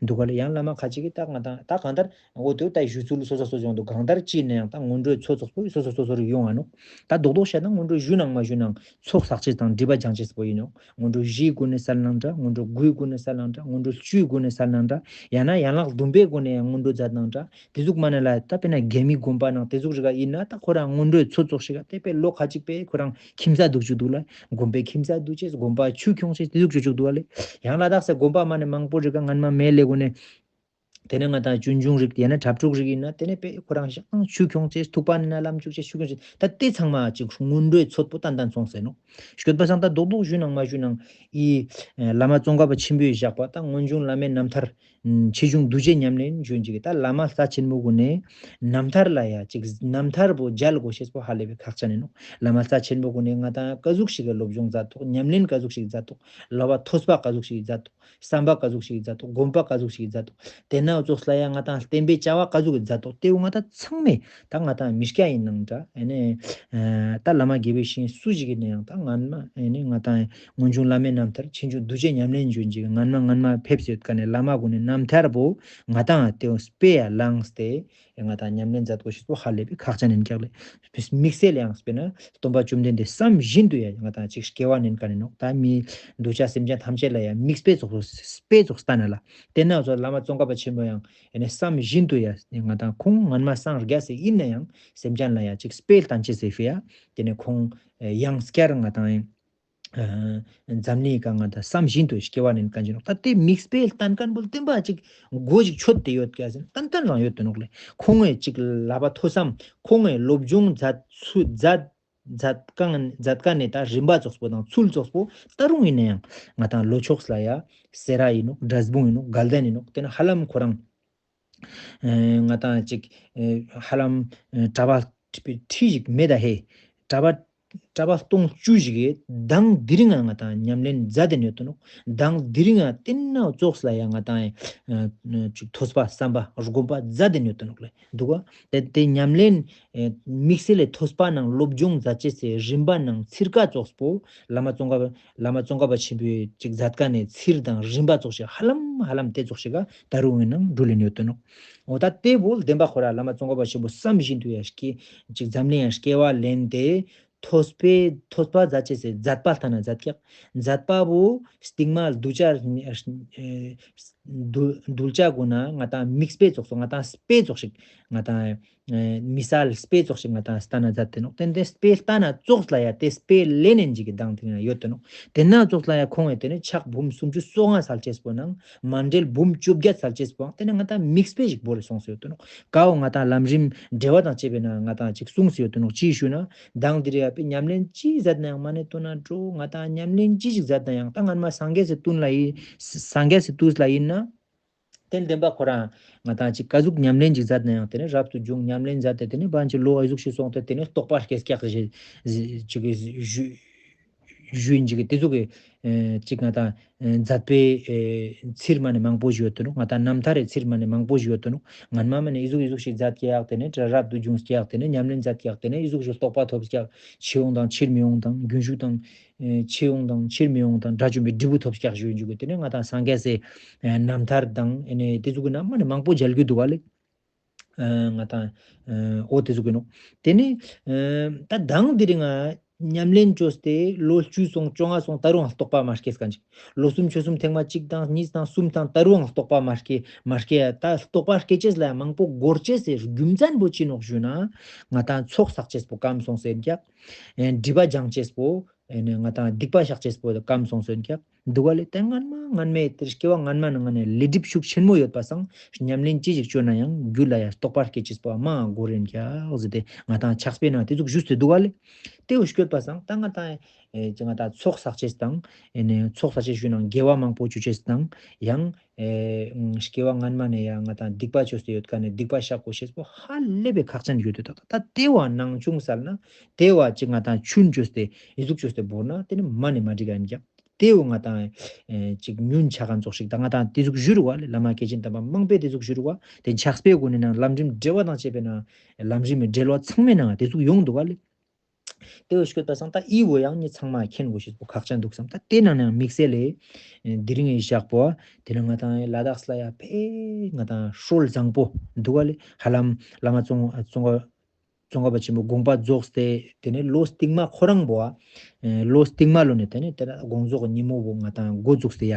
འདུག་ག་ལེ། ཡང་བླ་མ་ཁ་ཅིག་གིས་ད་ང་ཏང་ད་གང་ལྟར་འོ་དེ་ད་ཞུ་ཚུལ་སོ་སོ་སོ་སོ་འདུག། གང་ལྟར་ཅི་ཡིན་ན་ཡང་ད་སྔོན་འགྲོའི་ཚོད་ཚོགས་པོ་སོ་སོ་སོ་སོ་རུ་ཡོང་ང་ནོག། ད་རྡོག་རྡོག་བཤད་ན་སྔོན་འགྲོ་ཞུ་ནང་མ་ཞུ་ནང་ཚོགས་བསགས་ཅེས་དང་སྒྲིབ་པ་སྦྱང་ཅེས་པོ་ཡིན་ནོག། སྔོན་འགྲོ་བཞིའི་སྒོ་ནས་སལ་ནང་འདྲ། སྔོན་འགྲོ་དགུའི་སྒོ་ནས་སལ་ནང་འདྲ། སྔོན་འགྲོ་བཅུའི་སྒོ་ནས་སལ་ནང་འདྲ། ཡང་ན་ཡན་ལག་བདུན་པའི་སྒོ་ནས་ཡང་སྔོན་འགྲོ་མཛད་ནང་འདྲ། དེ་ཟུག་མ་ནེ་ལ་ད་དཔེར་ན་རྒྱ་མི་དགོན་པ་ནང་དེ་ཟུག་རིག་ག་ཡིན་ན་ད་ཁོ་རང་སྔོན་འགྲོའི་ཚོད་ཚོགས་ཤིག་ག་དེ་དཔེ་ལོ་ཁ་ཅིག་པའི་ཁོ་རང་ཁྱིམ་ས་འདུག་ཅུག་འདུག་ལེ། དགོན་པའི་ཁྱིམ་ས་འདུག་ཅེས་དགོན་པ་ཆུ་ཁྱོང་ཅེས་དེ་ཟུག་ཅུག་ཅུག་འདུག་ལེ། ཡང་ལ་དྭགས་སི་དགོན་པ་མ་ནེ་མང་པོ་རིག་ག་སྔན་མ་མེད་ལེ་གོ་ནས། དེ་ནས་ང་ཏང་ཆོས་འབྱུང་རིག་ཡང་ན་གྲྭ་ཕྲུག་རིག་ཡིན་ན་དེ་ནས་དཔེ་ཁོ་རང་ཞག་ཆུ་ཁྱོང་ཅེས་ཐུག་པ་ནེ་ན་ལམ་ཅུག་ཅེས་ཆུ་ཁྱོང་ཅེས་ད་དེ་ཚང་མ་ཅིག་སྔོན་འགྲོའི་ཚོད་པོ་ཏན་ཏན་སོང་ཟེར་ནོག། སྐྱོད་པ་སང་ད་རྡོག་རྡོག་ཞུ་ནང་མ་ཞུ་ནང་ཨི་བླ་མ་ཙོང་ཁ་པ་ཆེན་པོའི་བཞག་པ་ད་སྔོན་བྱུང་བླ་མའི་རྣམ་ཐར། ཆེ་ཆུང་འདུ་བྱེད་ཉམས་ལེན་ཞུ་ཅིག་ད་བླ་མ་རྩ་ཆེན་པོ་གུན་ནི་རྣམ་ཐར་ལ་ཡ་ཅིག་རྣམ་ཐར་པོ་མཇལ་དགོས་ཤེས་པོ་ཧ་ལས་པའི་ཁག་ཅན་ཡིན་ནོག། བླ་མ་རྩ་ཆེན་པོ་གུན་ནི་ང་ཏང་ཀ་ཟུག་ཞིག་གི་སློབ་སྦྱོང་མཛད་དོག། ཉམས་ལེན་ཀ་ཟུག་ཞིག་མཛད་དོག། བསླབ་པ་ཐོས་པ་ཀ་ཟུག་ཞིག་མཛད་དོག། བསམ་པ་ཀ་ཟུག་ཞིག་མཛད་དོག། སྒོམ་པ་ཀ་ཟུག་ཞིག་མཛད་དོག། དེ་ན་ཙོགས་ལ་ཡ་ང་ཏང་བསྟན་པའི་བྱ་བ་ཀ་ཟུག་གི་མཛད་དོག། དེ་བོ་ང་ཏང་ཚང་མས་ད་ང་ཏང་མི་སྐྱ་ཡིན་ནང་འདྲ་ཨེ་ནས་ད་བླ་མ་དགེ་བའི་བཤེས་གཉེན་སུ་ཞིག་ཡིན་ན་ཡང་ད་སྔན་མ་ཨེ་ནས་ང་ཏང་སྔོན་བྱུང་བླ་མའི་རྣམ་ཐར་ཆེ་ཆུང་འདུ་བྱེད་ཉམས་ལེན་ཞུ་ཅིག་སྔན་མ་སྔན་མ་ཕེབས་ཡོད་ཀ་ནས་བླ་མ་གུན་ནི་རྣམ་ཐར་པོ་ང་ཏང་དེ་བོ་དཔེ་ཡ་བླངས་ཏེ་ང་ཏང་ཉམས་ལེན་མཛད་དགོས་ཤེས་པོ་ཧ་ལས་པའི་ཁག་ཅན་ཡིན་ཀྱག་ལེ། དམིགས་བསལ་ཡང་དཔེར་ན་སྟོན་པ་བཅོམ་ལྡན་འདས་བསམ་བཞིན་དུ་ཡ་ང་ཏང་ཅིག་སྐྱེ་བ་ལེན་ཀ་ནས་ནོག། ད་མི་འདུ་བྱ་སེམས་ཅན་ཐམས་ཅད་ལ་ཡ་དམིགས་དཔེ་ཙོགས་དཔེ་ཙོགས་ལྟ་ན་ལ་དེ་ན་ཙོགས་བླ་མ་ཙོང་ཁ་པ་ཆེན་པོ་ཡང་ཨེ་ནས་བསམ་བཞིན་དུ་ཡ་ང་ཏང་ཁོང་སྔན་མ་སངས་རྒྱས་སེ་ཡིན་ན་ཡང་སེམས་ཅན་ལ་ཡ་ཅིག་དཔེ་བསྟན་ཅེས་སེ་ཕི་ཡ་དེ་ནས་ཁོང་ཡང་སྐྱར་ང་ཏང་ཨ་འཛམ་གླིང་ཀ་ང་ཏང་བསམ་བཞིན་དུ་སྐྱེ་བ་ལེན་ཀ་ཅི་ནོག། ད་དེ་དམིགས་དཔེ་བསྟན་མཁན་པོ་བསྟན་པ་ཅིག་གོ་ཅིག་ཆོད་དེ་ཡོད་ཀ་ཟེར་ཏན་ཏན་རང་ཡོད་དེ་ནོག་ལེ། ཁོང་ངི་ཅིག་བསླབ་པ་ཐོས་བསམ་ཁོང་ངི་སློབ་སྦྱོང་མཛད་ཚུལ་མཛད་མཛད་ཀ་མཛད་ཀ་ནས་ད་རིམ་པ་ཙོགས་པོ་དང་ཚུལ་ཙོགས་པོ་ད་རུང་ཡིན་ན་ཡང་ང་ཏང་ལྷོ་ཕྱོགས་ལ་ཡ་སེ་ར་ཡིན་ནོག། འབྲས་སྤུངས་ཡིན་ནོག། དགའ་ལྡན་ཡིན་ནོག། དེ་ན་ཧ་ལམ་ཁོ་རང་ཨེ་ང་ཏང་ཅིག་ཨེ་ཧ་ལམ་ཨེ་གྲྭ་པ་ཁྲི་ཞིག་མེད་ད་ཧེ། གྲྭ་པ་གྲྭ་པ་སྟོང་བཅུ་ཞིག་གི་མདང་དེ་རིང་ང་ང་ཏང་ཉམས་ལེན་མཛད་དེ་ཡོད་དོ་ནོག། མདང་དེ་རིང་ང་དེ་ན་ཙོགས་ལ་ཡ་ང་ཏང་ཨེ་ཅིག་ཐོས་པ་བསམ་པ་སྒོམ་པ་མཛད་དེ་ཡོད་དོ་ནོག་ལེ། འདུག་ག། དེ་དེ་ཉམས་ལེན་ཨེ་དམིགས་བསལ་ལས་ཐོས་པ་ནང་སློབ་སྦྱོང་མཛད་ཅེས་སི་རིམ་པ་ནང་ཚིར་ཀ་ཙོགས་པོ་བླ་མ་ཙོང་ཁ་པ་བླ་མ་ཙོང་ཁ་པ་ཆེན་པོའི་ཅིག་མཛད་ཀ་ནས་ཚིར་དང་རིམ་པ་ཙོགས་ཤིག་ཧ་ལམ་ཧ་ལམ་དེ་ཙོགས་ཤིག་ག་ད་རུང་ཡིན་ནང་འགྲུལ་ལེན་ཡོད་དོ་ནོག། འོ་ད་དེ་བོ་བདེན་པ་ཁོ་ར་བླ་མ་ཙོང་ཁ་པ་ཆེན་པོ་བསམ་བཞིན་དུ་ཡ་སྐྱེ་ཅིག་འཛམ་གླིང་ཡ་སྐྱེ་བ་ལེན་ཏེ་ཐོས་པའི་ཐོས་པ་མཛད་ཅེས་སི་མཛད་པ་ལྟ་ན་མཛད་ཀྱག། མཛད་པ་བོ་སྟིང་མ་གདུལ་བྱ་ཨེ་གདུལ་གདུལ་བྱ་གུན་ན་ང་ཏང་དམིགས་དཔེ་ཙོགས་སོ་ང་ཏང་དཔེ་ཙོགས་ཤིག་ང་ཏང་ཨེ་མི་སལ་དཔེ་ཙོགས་ཤིག་ང་ཏང་ལྟ་ན་མཛད་དེ་ནོག། དེ་ནས་དཔེ་ལྟ་ན་ཙོགས་ལ་ཡ་དེ་དཔེ་ལེན་ནན་ཅིག་གི་མདང་དེ་ན་ཡོད་དེ་ནོག། དེ་ན་ཙོགས་ལ་ཡ་ཁོང་ངི་དེ་ནས་ཕྱག་འབུམ་སུམ་ཅུ་སོ་ལྔ་སལ་ཅེས་པོ་ནང་མཎྜལ་འབུམ་བཅོ་བརྒྱད་སལ་ཅེས་པོ་དེ་ནས་ང་ཏང་དམིགས་དཔེ་ཞིག་བོར་སོང་སེ་ཡོད་དེ་ནོག། ཀའོ་ང་ཏང་ལམ་རིམ་འགྲེལ་བ་དང་བཅས་པའི་ནང་ང་ཏང་ཅིག་གསུངས་སེ་ཡོད་དེ་ནོག། ཅི་ཞུ་ན་མདང་དེ་རིང་ཡ་པའི་ཉམས་ལེན་ཅི་མཛད་ན་ཡང་མ་ནེ་དོན་ན་འགྲོ་ང་ཏང་ཉམས་ལེན་ཅི་ཞིག་མཛད་ན་ཡང་ད་སྔན་མ་སངས་རྒྱས་སི་དུས་ལ་ཡིན་སངས་རྒྱས་སི་དུས་ལ་ཡིན་ན། དེ་བདེན་པ་ཁོ་རང་ང་ཏང་ཅིག་ཀ་ཟུག་ཉམས་ལེན་ཅིག་མཛད་ན་ཡང་དེ་ནས་རབ་ཏུ་བྱུང་ཉམས་ལེན་མཛད་དེ་དེ་ནས་བན་ཅིག་ལོ་ཨ་ཟུག་ཞིག་སོང་སྟེ་དེ་ནས་རྟོགས་པ་སྐྱེས་ཀྱག་ཞེས་ཅིག་ཞུ་ཞུ་ཡིན་ཅིག་དེ་ཟུག་གི་ཨེ་ཅིག་ང་ཏང་ཨེ་མཛད་པའི་ཨེ་ཚིར་མ་ནེ་མང་པོ་ཞིག་ཡོད་དེ་ནོག། ང་ཏང་རྣམ་ཐར་རི་ཚིར་མ་ནེ་མང་པོ་ཞིག་ཡོད་དེ་ནོག། སྔན་མ་མ་ནེ་ཨི་ཟུག་ཨི་ཟུག་ཞིག་མཛད་ཀྱག་དེ་ནས་རབ་ཏུ་བྱུང་ཀྱག་དེ་ནས་ཉམས་ལེན་མཛད་ཀྱག་དེ་ནས་ཨི་ཟུག་ཞིག་རྟོགས་པ་ཐོབ་ཀྱག་ཕྱིར་འོང་དང་ཕྱིར་མི་འོང་དང་རྒྱུན་ཞུགས་དང་། ཨེ་ཕྱིར་འོང་དང་ཕྱིར་མི་འོང་དང་དགྲ་བཅོམ་པའི་འབྲས་བུ་ཐོབ་ཀྱག་ཞུ་ཡིན་ཅིག་དེ་ནས་ང་ཏང་སངས་རྒྱས་སི་ཨེ་རྣམ་ཐར་དང་ཨེ་ནས་དེ་ཟུག་གི་ནང་མ་ནེ་མང་པོ་མཇལ་རྒྱུ་འདུག་ག་ལེ། ཨེ་ང་ཏང་ཨེ་འོ་དེ་ཟུག་གི་ནོག། དེ་ནས་ཨེ་ད་མདང་དེ་རིང་ང་ ཉམས་ལེན་བཅོས་ཏེ་ལོ་བཅུ་སོང་བཅོ་ལྔ་སོང་ད་རུང་རྟོགས་པ་མ་སྐྱེས་མཁན་ཅིག། ལོ་གསུམ་ཆོས་གསུམ་ཐེངས་མ་གཅིག་དང་གཉིས་དང་གསུམ་དང་ད་རུང་རྟོགས་པ་མ་སྐྱེས་མ་སྐྱེས་ད་རྟོགས་པ་སྐྱེ་ཅེས་ལ་མང་པོ་འགོར་ཅེས་སི་རྒྱུ་མཚན་པོ་ཅི་ནོག་ཞུ་ན། ང་ཏང་ཚོགས་བསགས་ཅེས་པོ་སྐམ་སོང་ཟེར་ཀྱག། ཨེ་སྒྲིབ་པ་སྦྱང་ཅེས་པོ་ཨེ་ནི་ང་ཏང་སྡིག་པ་བཤགས་ཅེས་པོ་སྐམ་སོང་ཟེར་ཀྱག། འདུག་ག་ལེ། ད་སྔན་མ་སྔན་མའི་དེར་སྐྱེ་བ་སྔན་མ་ནང་ནས་ལས་སྒྲིབ་ཤུགས་ཆེན་མོ་ཡོད་པ་སང་ཉམས་ལེན་ཅི་ཞིག་བཅོས་ན་ཡང་རྒྱུད་ལ་ཡང་རྟོགས་པ་སྐྱེ་ཅེས་པོ་མ་འགོར་ཡིན་ཀྱག་ཟེར་ཏེ་ང་ཏང་ཕྱག་དཔེའི་ནང་དེ་ཟུག་ཞུས་ཏེ་འདུག་ག་ལེ། དེ་བོ་སྐྱོད་པ་སང་ད་ང་ཏང་ཨེ་ཅི་ང་ཏང་ཚོགས་བསགས་ཅེས་དང་ཨེ་ནི་ཚོགས་བསགས་ཅེས་ཞུ་ན་དགེ་བ་མང་པོ་བཅོ་ཅེས་དང་ཡང་ཨེ་སྐྱེ་བ་སྔན་མ་ནས་ཡང་ང་ཏང་སྡིག་པ་བཅོས་ཏེ་ཡོད་མཁན་ནི་སྡིག་པ་བཤགས་དགོས་ཤེས་པོ་ཧ་ལས་པའི་ཁག་ཅན་ཡོད་དེ། ད་ད་དེ་བོ་ནང་ཆུང་སལ་ན་དེ་བོ་ཅིག་ང་ཏང་ཆུན་བཅོས་ཏེ་ཨི་ཟུག་བཅོས་ཏེ་བོར་ན་དེ་ནི་མ་ནི་མ་འགྲིག་ག་ཡིན་ཀྱག། དེ་བོ་ང་ཏང་ཨེ་ཅིག་ཉུང་ཆ་མཁན་ཙོགས་ཤིག་ད་ང་ཏང་དེ་ཟུག་ཞུ་རུ་བ་ལེ། བླ་མ་སྐྱེས་ཆེན་དམ་པ་མང་པོས་དེ་ཟུག་ཞུ་རུ་བ། དེ་ཕྱག་དཔེའི་སྒོ་ནས་ནང་ལམ་རིམ་འགྲེལ་བ་དང་བཅས་པའི་ནང་ལམ་རིམ་མི་འགྲེལ་བ་ཚང་མའི་ནང་དེ་ཟུག་ཡོང་འདུག་ག་ལེ། དེ་བོ་སྐྱོད་པ་སང་ད་ཨི་བོ་ཡང་ནི་ཚང་མ་མཁྱེན་དགོས་ཤེས་པོ་ཁག་ཅན་འདུག་བསམ། ད་དེ་ནང་ནས་དམིགས་བསལ་ལེ་དེ་རིང་ཨི་ཞག་པོ་དེ་ནི་ང་ཏང་ལ་དྭགས་ལ་ཡ་ཕེ་ང་ཏང་སྲོལ་བཟང་པོ་འདུག་ག་ལེ། ཧ་ལམ་བླ་མ་ཙོང་ཙོང་ཙོང་ཁ་པ་ཆེན་པོ་དགོངས་པ་རྫོགས་ཏེ་དེ་ནས་ལོ་སྟིང་མ་ཁོ་རང་བོ་ཨ་ལོ་སྟིང་མ་ལོ་ནས་དེ་ནས་དེ་ལ་དགོངས་རྫོགས་ཉིན་མོ་བོ་ང་ཏང་འགོ་བཙུགས་ཏེ་ཡ་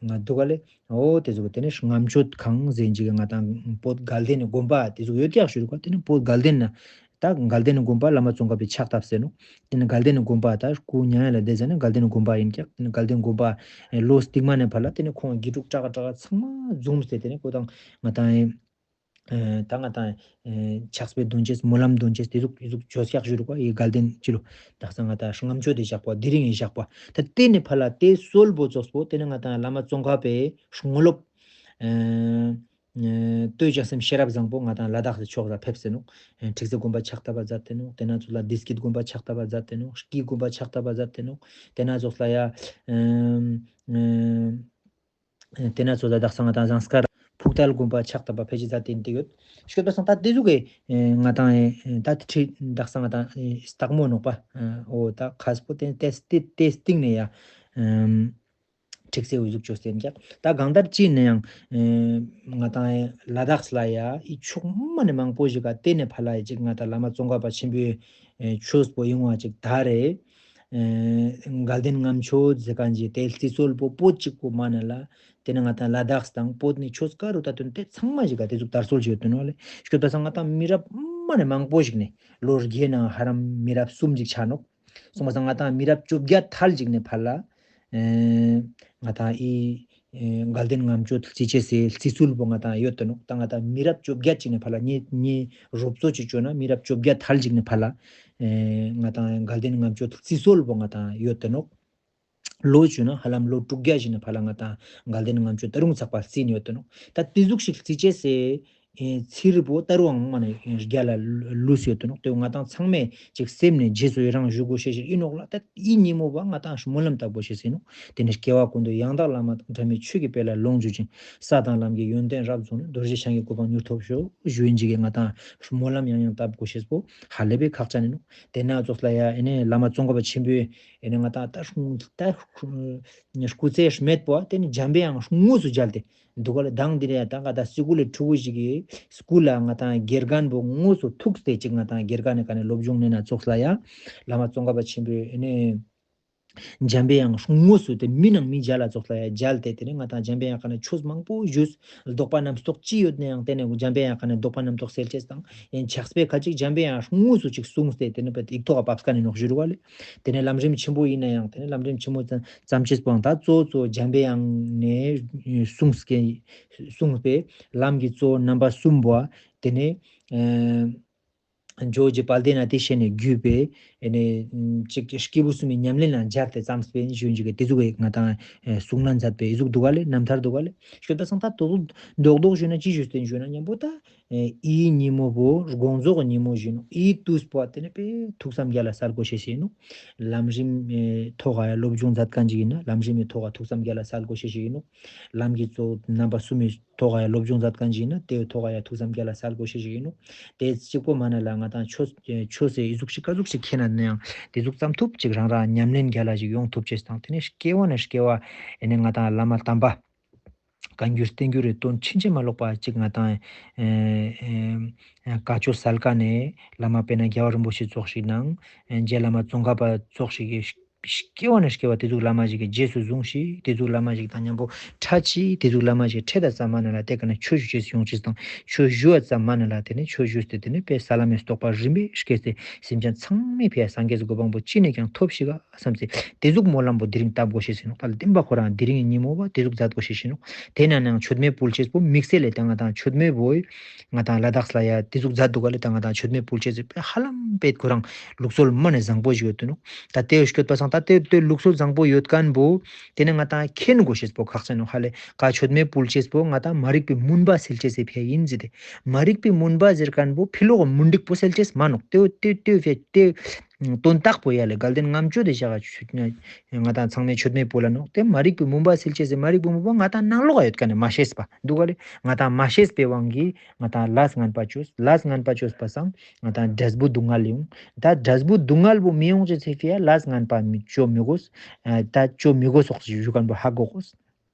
ང་འདུག་ག་ལེ། འོ་དེ་ཟུག་དེ་ནས་ལྔ་མཆོད་ཁང་ཟེར་ཅིག་ང་ཏང་བོད་དགའ་ལྡན་ནི་དགོན་པ་དེ་ཟུག་ཡོད་ཀྱག་ཞུ་རུ་ག། དེ་ནས་བོད་དགའ་ལྡན་ན་ད་དགའ་ལྡན་ནི་དགོན་པ་བླ་མ་ཙོང་ཁ་པའི་ཕྱག་བཏབ་ཟེར་ནོག། དེ་ནས་དགའ་ལྡན་ནི་དགོན་པ་ད་སྐུ་མྱ་ངན་ལས་འདས་ཟ་ནས་དགའ་ལྡན་ནི་དགོན་པ་ཡིན་ཀྱག། དེ་ནས་དགའ་ལྡན་དགོན་པ་ལོ་སྟིང་མ་ནས་ཕར་ལ་དེ་ནས་ཁོང་དགེ་ཕྲུག་ཀྲག་ཀྲག་ཚང་མ་འཛོམས་ཏེ་དེ་ནས་ཁོ་དང་ང་ཏང་ཨེ་ད་ང་ཏང་ཨེ་ཕྱག་དཔེ་འདོན་ཅེས་སྨོན་ལམ་འདོན་ཅེས་དེ་ཟུག་དེ་ཟུག་བཅོས་ཀྱག་ཞུ་རུ་ག། ཨི་དགའ་ལྡན་ཅི་ལོ་དག་ས་ང་ཏང་ལྔ་མཆོད་དེ་བཞག་པ་དེ་རིང་ཨི་བཞག་པ་ད་དེ་ནས་ཕར་ལ་དེ་སྲོལ་བོ་ཙོགས་པོ་དེ་ནས་ང་ཏང་བླ་མ་ཙོང་ཁ་པའི་དངོས་སློབ་ཨེ་ཨེ་ལྟོས་བྱང་སེམས་ཤེས་རབ་བཟང་པོ་ང་ཏང་ལ་དྭགས་སི་ཕྱོགས་ལ་ཕེབས་ཟེར་ནོག། ཨེ་ཁྲིག་རྩེ་དགོན་པ་ཕྱག་བཏབ་པ་མཛད་དེ་ནོག། དེ་ན་ཚོ་ལ་བདེ་སྐྱིད་དགོན་པ་ཕྱག་བཏབ་པ་མཛད་དེ་ནོག། སྐྱིད་དགོན་པ་ཕྱག་བཏབ་པ་མཛད་དེ་ནོག། དེ་ན་ཚོ་ལ་ཡ་ཨེ་ཨེ་དེ་ན་ཚོ་ལ་དག་ས་ང་ཏང་ཟངས་དཀར་ཕུག་ཏལ་དགོན་པ་ཕྱག་བཏབ་པ་ཕེབས་ཅི་ཛད་དེ་ཡིན་དེ་ཡོད། ཤོད་པ་སང་ད་དེ་ཟུག་གི་ཨེ་ང་ཏང་ཨེ་ད་དེ་ཁྲིད་དག་ས་ང་ཏང་ཨེ་སྟག་མོ་ནོག་པ། ཨོ་ད་ཁ་སྤོ་དེ་དེ་དེ་སྟིང་ནས་ཡ་ཨེམ་ཁྲིག་སེ་འུ་ཟུག་ཅོས་ཏེ་ཡིན་ཀྱག། ད་གང་ལྟར་ཅི་ནས་ཡང་ཨེ་ང་ཏང་ཨེ་ལ་དྭགས་ལ་ཡ་ཨི་ཕྱོགས་མ་ནས་མང་པོ་ཞིག་ག་དེ་ནས་ཕར་ལ་ཡ་ཅིག་ང་ཏང་བླ་མ་ཙོང་ཁ་པ་ཆེན་པོའི་ཨེ་ཆོས་པོ་ཡོང་བ་ཅིག་ད་རེ། ཨེ་དགའ་ལྡན་ལྔ་མཆོད་ཟེར་མཁན་ཅིག་དེ་རྩི་སྲོལ་པོ་བོད་གཅིག་པོ་མ་ནས་ལ། དེ་ནས་ང་ཏང་ལ་དྭགས་དང་བོད་ནི་ཆོས་ཀ་རུ་ད་དོན་དེ་ཚང་མ་ཞིག་ག་དེ་ཟུག་དར་སྲོལ་ཞིག་ཡོད་དོ་ནོག་ལེ། ཤོད་པ་སང་ང་ཏང་མི་རབས་མ་ནས་མང་པོ་ཞིག་ནས་ལོ་བརྒྱའི་ནང་ཧ་ལམ་མི་རབས་གསུམ་ཞིག་ཆ་ནོག། སོང་པ་སང་ང་ཏང་མི་རབས་བཅོ་བརྒྱད་ཐལ་ཞིག་ནས་ཕར་ལ་ཨེ་ང་ཏང་ཨི་ཨེ་དགའ་ལྡན་ལྔ་མཆོད་རྩི་ཅེས་སི་རྩི་སྲོལ་པོ་ང་ཏང་ཡོད་དོ་ནོག། ད་ང་ཏང་མི་རབས་བཅོ་བརྒྱད་ཅིག་ནས་ཕར་ལ་ངེ་ངེ་རོབ་ཙོགས་ཅིག་བཅོས་ན་མི་རབས་བཅོ་བརྒྱད་ཐལ་ཅིག་ནས་ཕར་ལ་ཨེ་ང་ཏང་དགའ་ལྡན་ལྔ་མཆོད་རྩི་སྲོལ་པོ་ང་ཏང་ཡོད་དོ་ནོག། ལོ་བཅོས་ན་ཧ་ལམ་ལོ་དྲུག་བརྒྱ་ཞིག་ནས་ཕར་ལ་ང་ཏང་དགའ་ལྡན་ལྔ་མཆོད་ད་རུང་ཚགས་པ་རྩིས་ནས་ཡོད་དོ་ནོག། ད་དེ་ཟུག་ཞིག་རྩི་ཅེས་སི་ཨེ་ཚིར་པོ་ད་རུང་མ་ནས་རྒྱ་ལ་ལུས་ཡོད་དོ་ནོག། དེ་ང་ཏང་ཚང་མས་ཅིག་སེམས་ནས་རྗེས་སུ་ཡི་རང་ཞུ་དགོས་ཤེས་ཤིག་ཡིན་ནོག་ལ། ད་ཨི་ཉིན་མོ་བ་ང་ཏང་སྨོན་ལམ་བཏབ་དགོས་ཤེས་ཡིན་ནོག། དེ་ནས་སྐྱེ་བ་ཀུན་ཏུ་ཡང་དག་བླ་མ་དང་འབྲལ་མེད་ཆོས་ཀྱི་དཔལ་ལ་ལོངས་སྤྱོད་ཅིང་། ས་དང་ལམ་གྱི་ཡོན་ཏན་རབ་རྫོགས་ནས། རྡོ་རྗེ་འཆང་གི་གོ་འཕང་མྱུར་ཐོབ་ཤོག། ཞུ་ཡིན་ཅིག་གི་ང་ཏང་སྨོན་ལམ་ཡང་ཡང་བཏབ་དགོས་ཤེས་པོ་ཧ་ལས་པའི་ཁག་ཅན་ཡིན་ནོག། དེ་ན་ཙོགས་ལ་ཡ་ཨེ་ནས་བླ་མ་ཙོང་ཁ་པ་ཆེན་པོའི་ཨེ་ནས་ང་ཏང་ད་ད་སྐུ་ཚེ་སྨད་པོ་དེ་ནས་འཇམ་པའི་དབྱངས་དངོས་སུ་མཇལ་ཏེ་འདུག་ག་ལེ། མདང་འདི་ནས་ཡ་ད་ག་ད་སི་ཀུ་ལི་ཕྲུ་གུ་ཞིག་གི་སྐུ་ལ་ང་ཏང་དགེ་རྒན་པོ་དངོས་སུ་ཐུག་སྟེ་ཅིག་ང་ཏང་དགེ་རྒན་ནི་ཀ་ནས་སློབ་སྦྱོང་ནས་ན་ཙོགས་ལ་ཡ་བླ་མ་ཙོང་ཁ་པ་ཆེན་པོའི་ཨེ་ནས་འཇམ་པའི་དབྱངས་དངོས་སུ་དེ་མི་ནང་མི་མཇལ་ལ་ཙོགས་ལ་ཡ་མཇལ་ཏེ་དེ་ནས་ང་ཏང་འཇམ་པའི་དབྱངས་ཀ་ནས་ཆོས་མང་པོ་ཞུས། ལྡོག་པ་རྣམ་རྟོག་ཅི་ཡོད་ནའང་དེ་ནས་འཇམ་པའི་དབྱངས་ཀ་ནས་ལྡོག་པ་རྣམ་རྟོག་སེལ་ཅེས་དང་ཡང་ཕྱག་དཔེ་ཁ་ཅིག་འཇམ་པའི་དབྱངས་དངོས་སུ་ཅིག་གསུངས་ཏེ་དེ་ནས་པ་ཡིག་ཐོག་ག་བབས་ཀ་ནས་ནོག་ཞུ་རུ་བ་ལེ། དེ་ནས་ལམ་རིམ་ཆེན་པོ་ཡིན་ནའང་དེ་ནས་ལམ་རིམ་ཆེན་མོ་ཙམ་ཙམ་ཅེས་པོའང་ད་གཙོ་གཙོ་འཇམ་པའི་དབྱངས་ནས་གསུངས་ཀྱི་གསུངས་པའི་ལམ་གྱི་གཙོ་རྣམ་པ་གསུམ་པོ་དེ་ནས་ཨ་ཇོ་བོ་རྗེ་དཔལ་ལྡན་ཨ་ཏི་ཤ་ནས་བརྒྱུད་པའི་ཨེ་ནས་ཅིག་སྐྱེས་བུ་གསུམ་པའི་ཉམས་ལེན་ལ་སྦྱར་ཏེ་བརྩམས་པའི་ཞུ་ཡིན་ཅིག་གི་དེ་ཟུག་གི་ང་ཏང་གསུང་ན་མཛད་པའི་ཨི་ཟུག་འདུག་ག་ལེ། རྣམ་ཐར་འདུག་ག་ལེ། ཤོད་པ་སང་ད་དོ་དོ་རྡོག་རྡོག་ཞུས་ན་ཅི་ཞུས་ཏེ་ཞུས་ན་མཉམ་པོ་ད་ཨི་ཉིན་མོ་བོ་དགོངས་རྫོགས་ཉིན་མོ་ཞུ་ནོག། ཨི་དུས་པོ་དེ་ནས་པའི་ཐུགས་བསམ་རྒྱ་ལ་གསལ་དགོས་ཤེས་ཤིག་ཡིན་ནོག། ལམ་རིམ་ཐོག་ག་ཡ་སློབ་སྦྱོང་མཛད་མཁན་ཅིག་ཡིན་ན་ལམ་རིམ་ཐོག་ག་ཐུགས་བསམ་རྒྱ་ལ་གསལ་དགོས་ཤེས་ཤིག་ཡིན་ནོག། ལམ་གྱི་གཙོ་རྣམ་པ་གསུམ་མི་ཐོག་ག་ཡ་སློབ་སྦྱོང་མཛད་མཁན་ཞིག་ཡིན་ན་དེའི་ཐོག་ག་ཡ་ཐུགས་བསམ་རྒྱ་ལ་གསལ་དགོས་ཤེས་ཤིག་ཡིན་ནོག། དེ་གཅིག་པོ་མ་ན་ལ་ང་ཏང་ཆོས་ཆོས་སི་ཨི་ཟུག་ཞིག་ག་ཟུག་ཞིག་མཁྱེན་ན་ནའང་དེ་ཟུག་ཙམ་ཐུབ་ཅིག་རང་རང་ཉམས་ལེན་རྒྱ་ལ་ཞིག་ཡོང་ཐུབ་ཅེས་དང་དེ་ནས་སྐྱེ་བ་ནས་སྐྱེ་བ་ཨེ་ནས་ང་ཏང་བླ་མ་དམ་པ་ བཀའ་འགྱུར་བསྟན་འགྱུར་རི་དོན་ཕྱིན་ཅི་མ་ལོག་པ་ཅིག་ང་ཏང་ཨེ་ཨེ་ཨེ་བཀའ་ཆོས་སལ་ཀ་ནེ་བླ་མ་དཔེར་ན་རྒྱལ་བ་རིན་པོ་ཆེ་ཙོགས་ཤིག་ནང་ཨེ་རྗེ་བླ་མ་ཙོང་ཁ་པ་ཙོགས་ཤིག་གི་སྐྱེ་བ་ནེ་སྐྱེ་བ་དེ་ཟུག་བླ་མ་ཞིག་གི་རྗེས་སུ་བཟུང་ཤིག། དེ་ཟུག་བླ་མ་ཞིག་དང་མཉམ་པོ་ཕྲད་ཅིག། དེ་ཟུག་བླ་མ་ཞིག་ཕྲད་ད་ཙམ་མ་ན་ལ་དེ་ཀ་ནེ་ཆོས་ཞུ་ཅེས་ཡོང་ཅེས་དང་ཆོས་ཞུ་བ་ཙམ་མ་ན་ལ་དེ་ནེ་ཆོས་ཞུས་ཏེ་དེ་ནེ་དཔེ་ས་ལམ་མི་རྟོགས་པ་རིམ་པས་སྐྱེས་ཏེ་སེམས་ཅན་ཚང་མའི་ཕི་ཡ་སངས་རྒྱས་སི་གོ་འཕང་པོ་ཅི་ནེ་ཀྱང་ཐོབ་ཤིག་ག་བསམ་སྟེ་དེ་ཟུག་སྨོན་ལམ་པོ་དེ་རིང་བཏབ་དགོས་ཤེས་ཡིན་ནོག། ད་ལ་བདེན་པ་ཁོ་རང་དེ་རིང་གི་ཉིན་མོ་བ་དེ་ཟུག་མཛད་དགོས་ཤེས་ཡིན་ནོག། དེ་ན་ནང་མཆོད་མེ་ཕུལ་ཅེས་པོ་དམིགས་བསལ་ལས་ད་ང་ཏང་མཆོད་མེ་བོ་ང་ཏང་ལ་དྭགས་ལ་ཡ་དེ་ཟུག་མཛད་འདུག་ག་ལས་ད་ང་ཏང་མཆོད་མེ་ཕུལ་ཅེས་པོ་ཧ་ལམ་པེད་ཁོ་རང་ལུགས་སྲོལ་མ་ནེ་བཟང་པོ་ཞིག་ཡོད་དུ་ནོག། ད་དེ་སྐྱོད་པ་སང་ད་དེ་དེ་ལུགས་སྲོལ་བཟང་པོ་ཡོད་མཁན་པོ་དེ་ནེ་ང་ཏང་མཁྱེན་དགོས་ཤེས་པོ་ཁག་ཅན་ནོག། ཧ་ལས་ཀ་མཆོད་མེ་ཕུལ་ཅེས་པོ་ང་ཏང་མ་རིག་པའི་མུན་པ་སེལ་ཅེས་སི་ཕི་ཡ་ཡིན་ཟེར་ཏེ་མ་རིག་པའི་མུན་པ་ཟེར་མཁན་པོ་ཕི་ལོག་མུན་དིག་པོ་སེལ་ཅེས་མ་ནོག། དེ་དེ་དེ་དེ་དོན་དག་པོ་ཡ་ལེ་དགའ་ལྡན་ལྔ་མཆོད་དེ་བཞག་ང་ཏང་ཚང་མས་མཆོད་མེ་ཕུལ་ལ་ནོག། དེ་མ་རིག་པའི་མུན་པ་སེལ་ཅེས་སི་མ་རིག་པའི་མུན་པ་ང་ཏང་ནང་ལོག་ག་ཡོད་མཁན་ནི་མ་ཤེས་པ་འདུག་ག་ལེ། ང་ཏང་མ་ཤེས་པའི་དབང་གིས་ང་ཏང་ལས་ངན་པ་བཅོས། ལས་ངན་པ་བཅོས་པ་སང་ང་ཏང་འབྲས་བུ་སྡུག་བསྔལ་ཡོང་། ད་འབྲས་བུ་སྡུག་བསྔལ་པོ་མི་ཡོང་ཅེས་སི་ཕི་ཡ་ལས་ངན་པ་མི་བཅོ་མི་དགོས། ཨ་ད་བཅོ་མི་དགོས་སོགས་ཞུ་མཁན་པོ་ཧ་གོ་དགོས།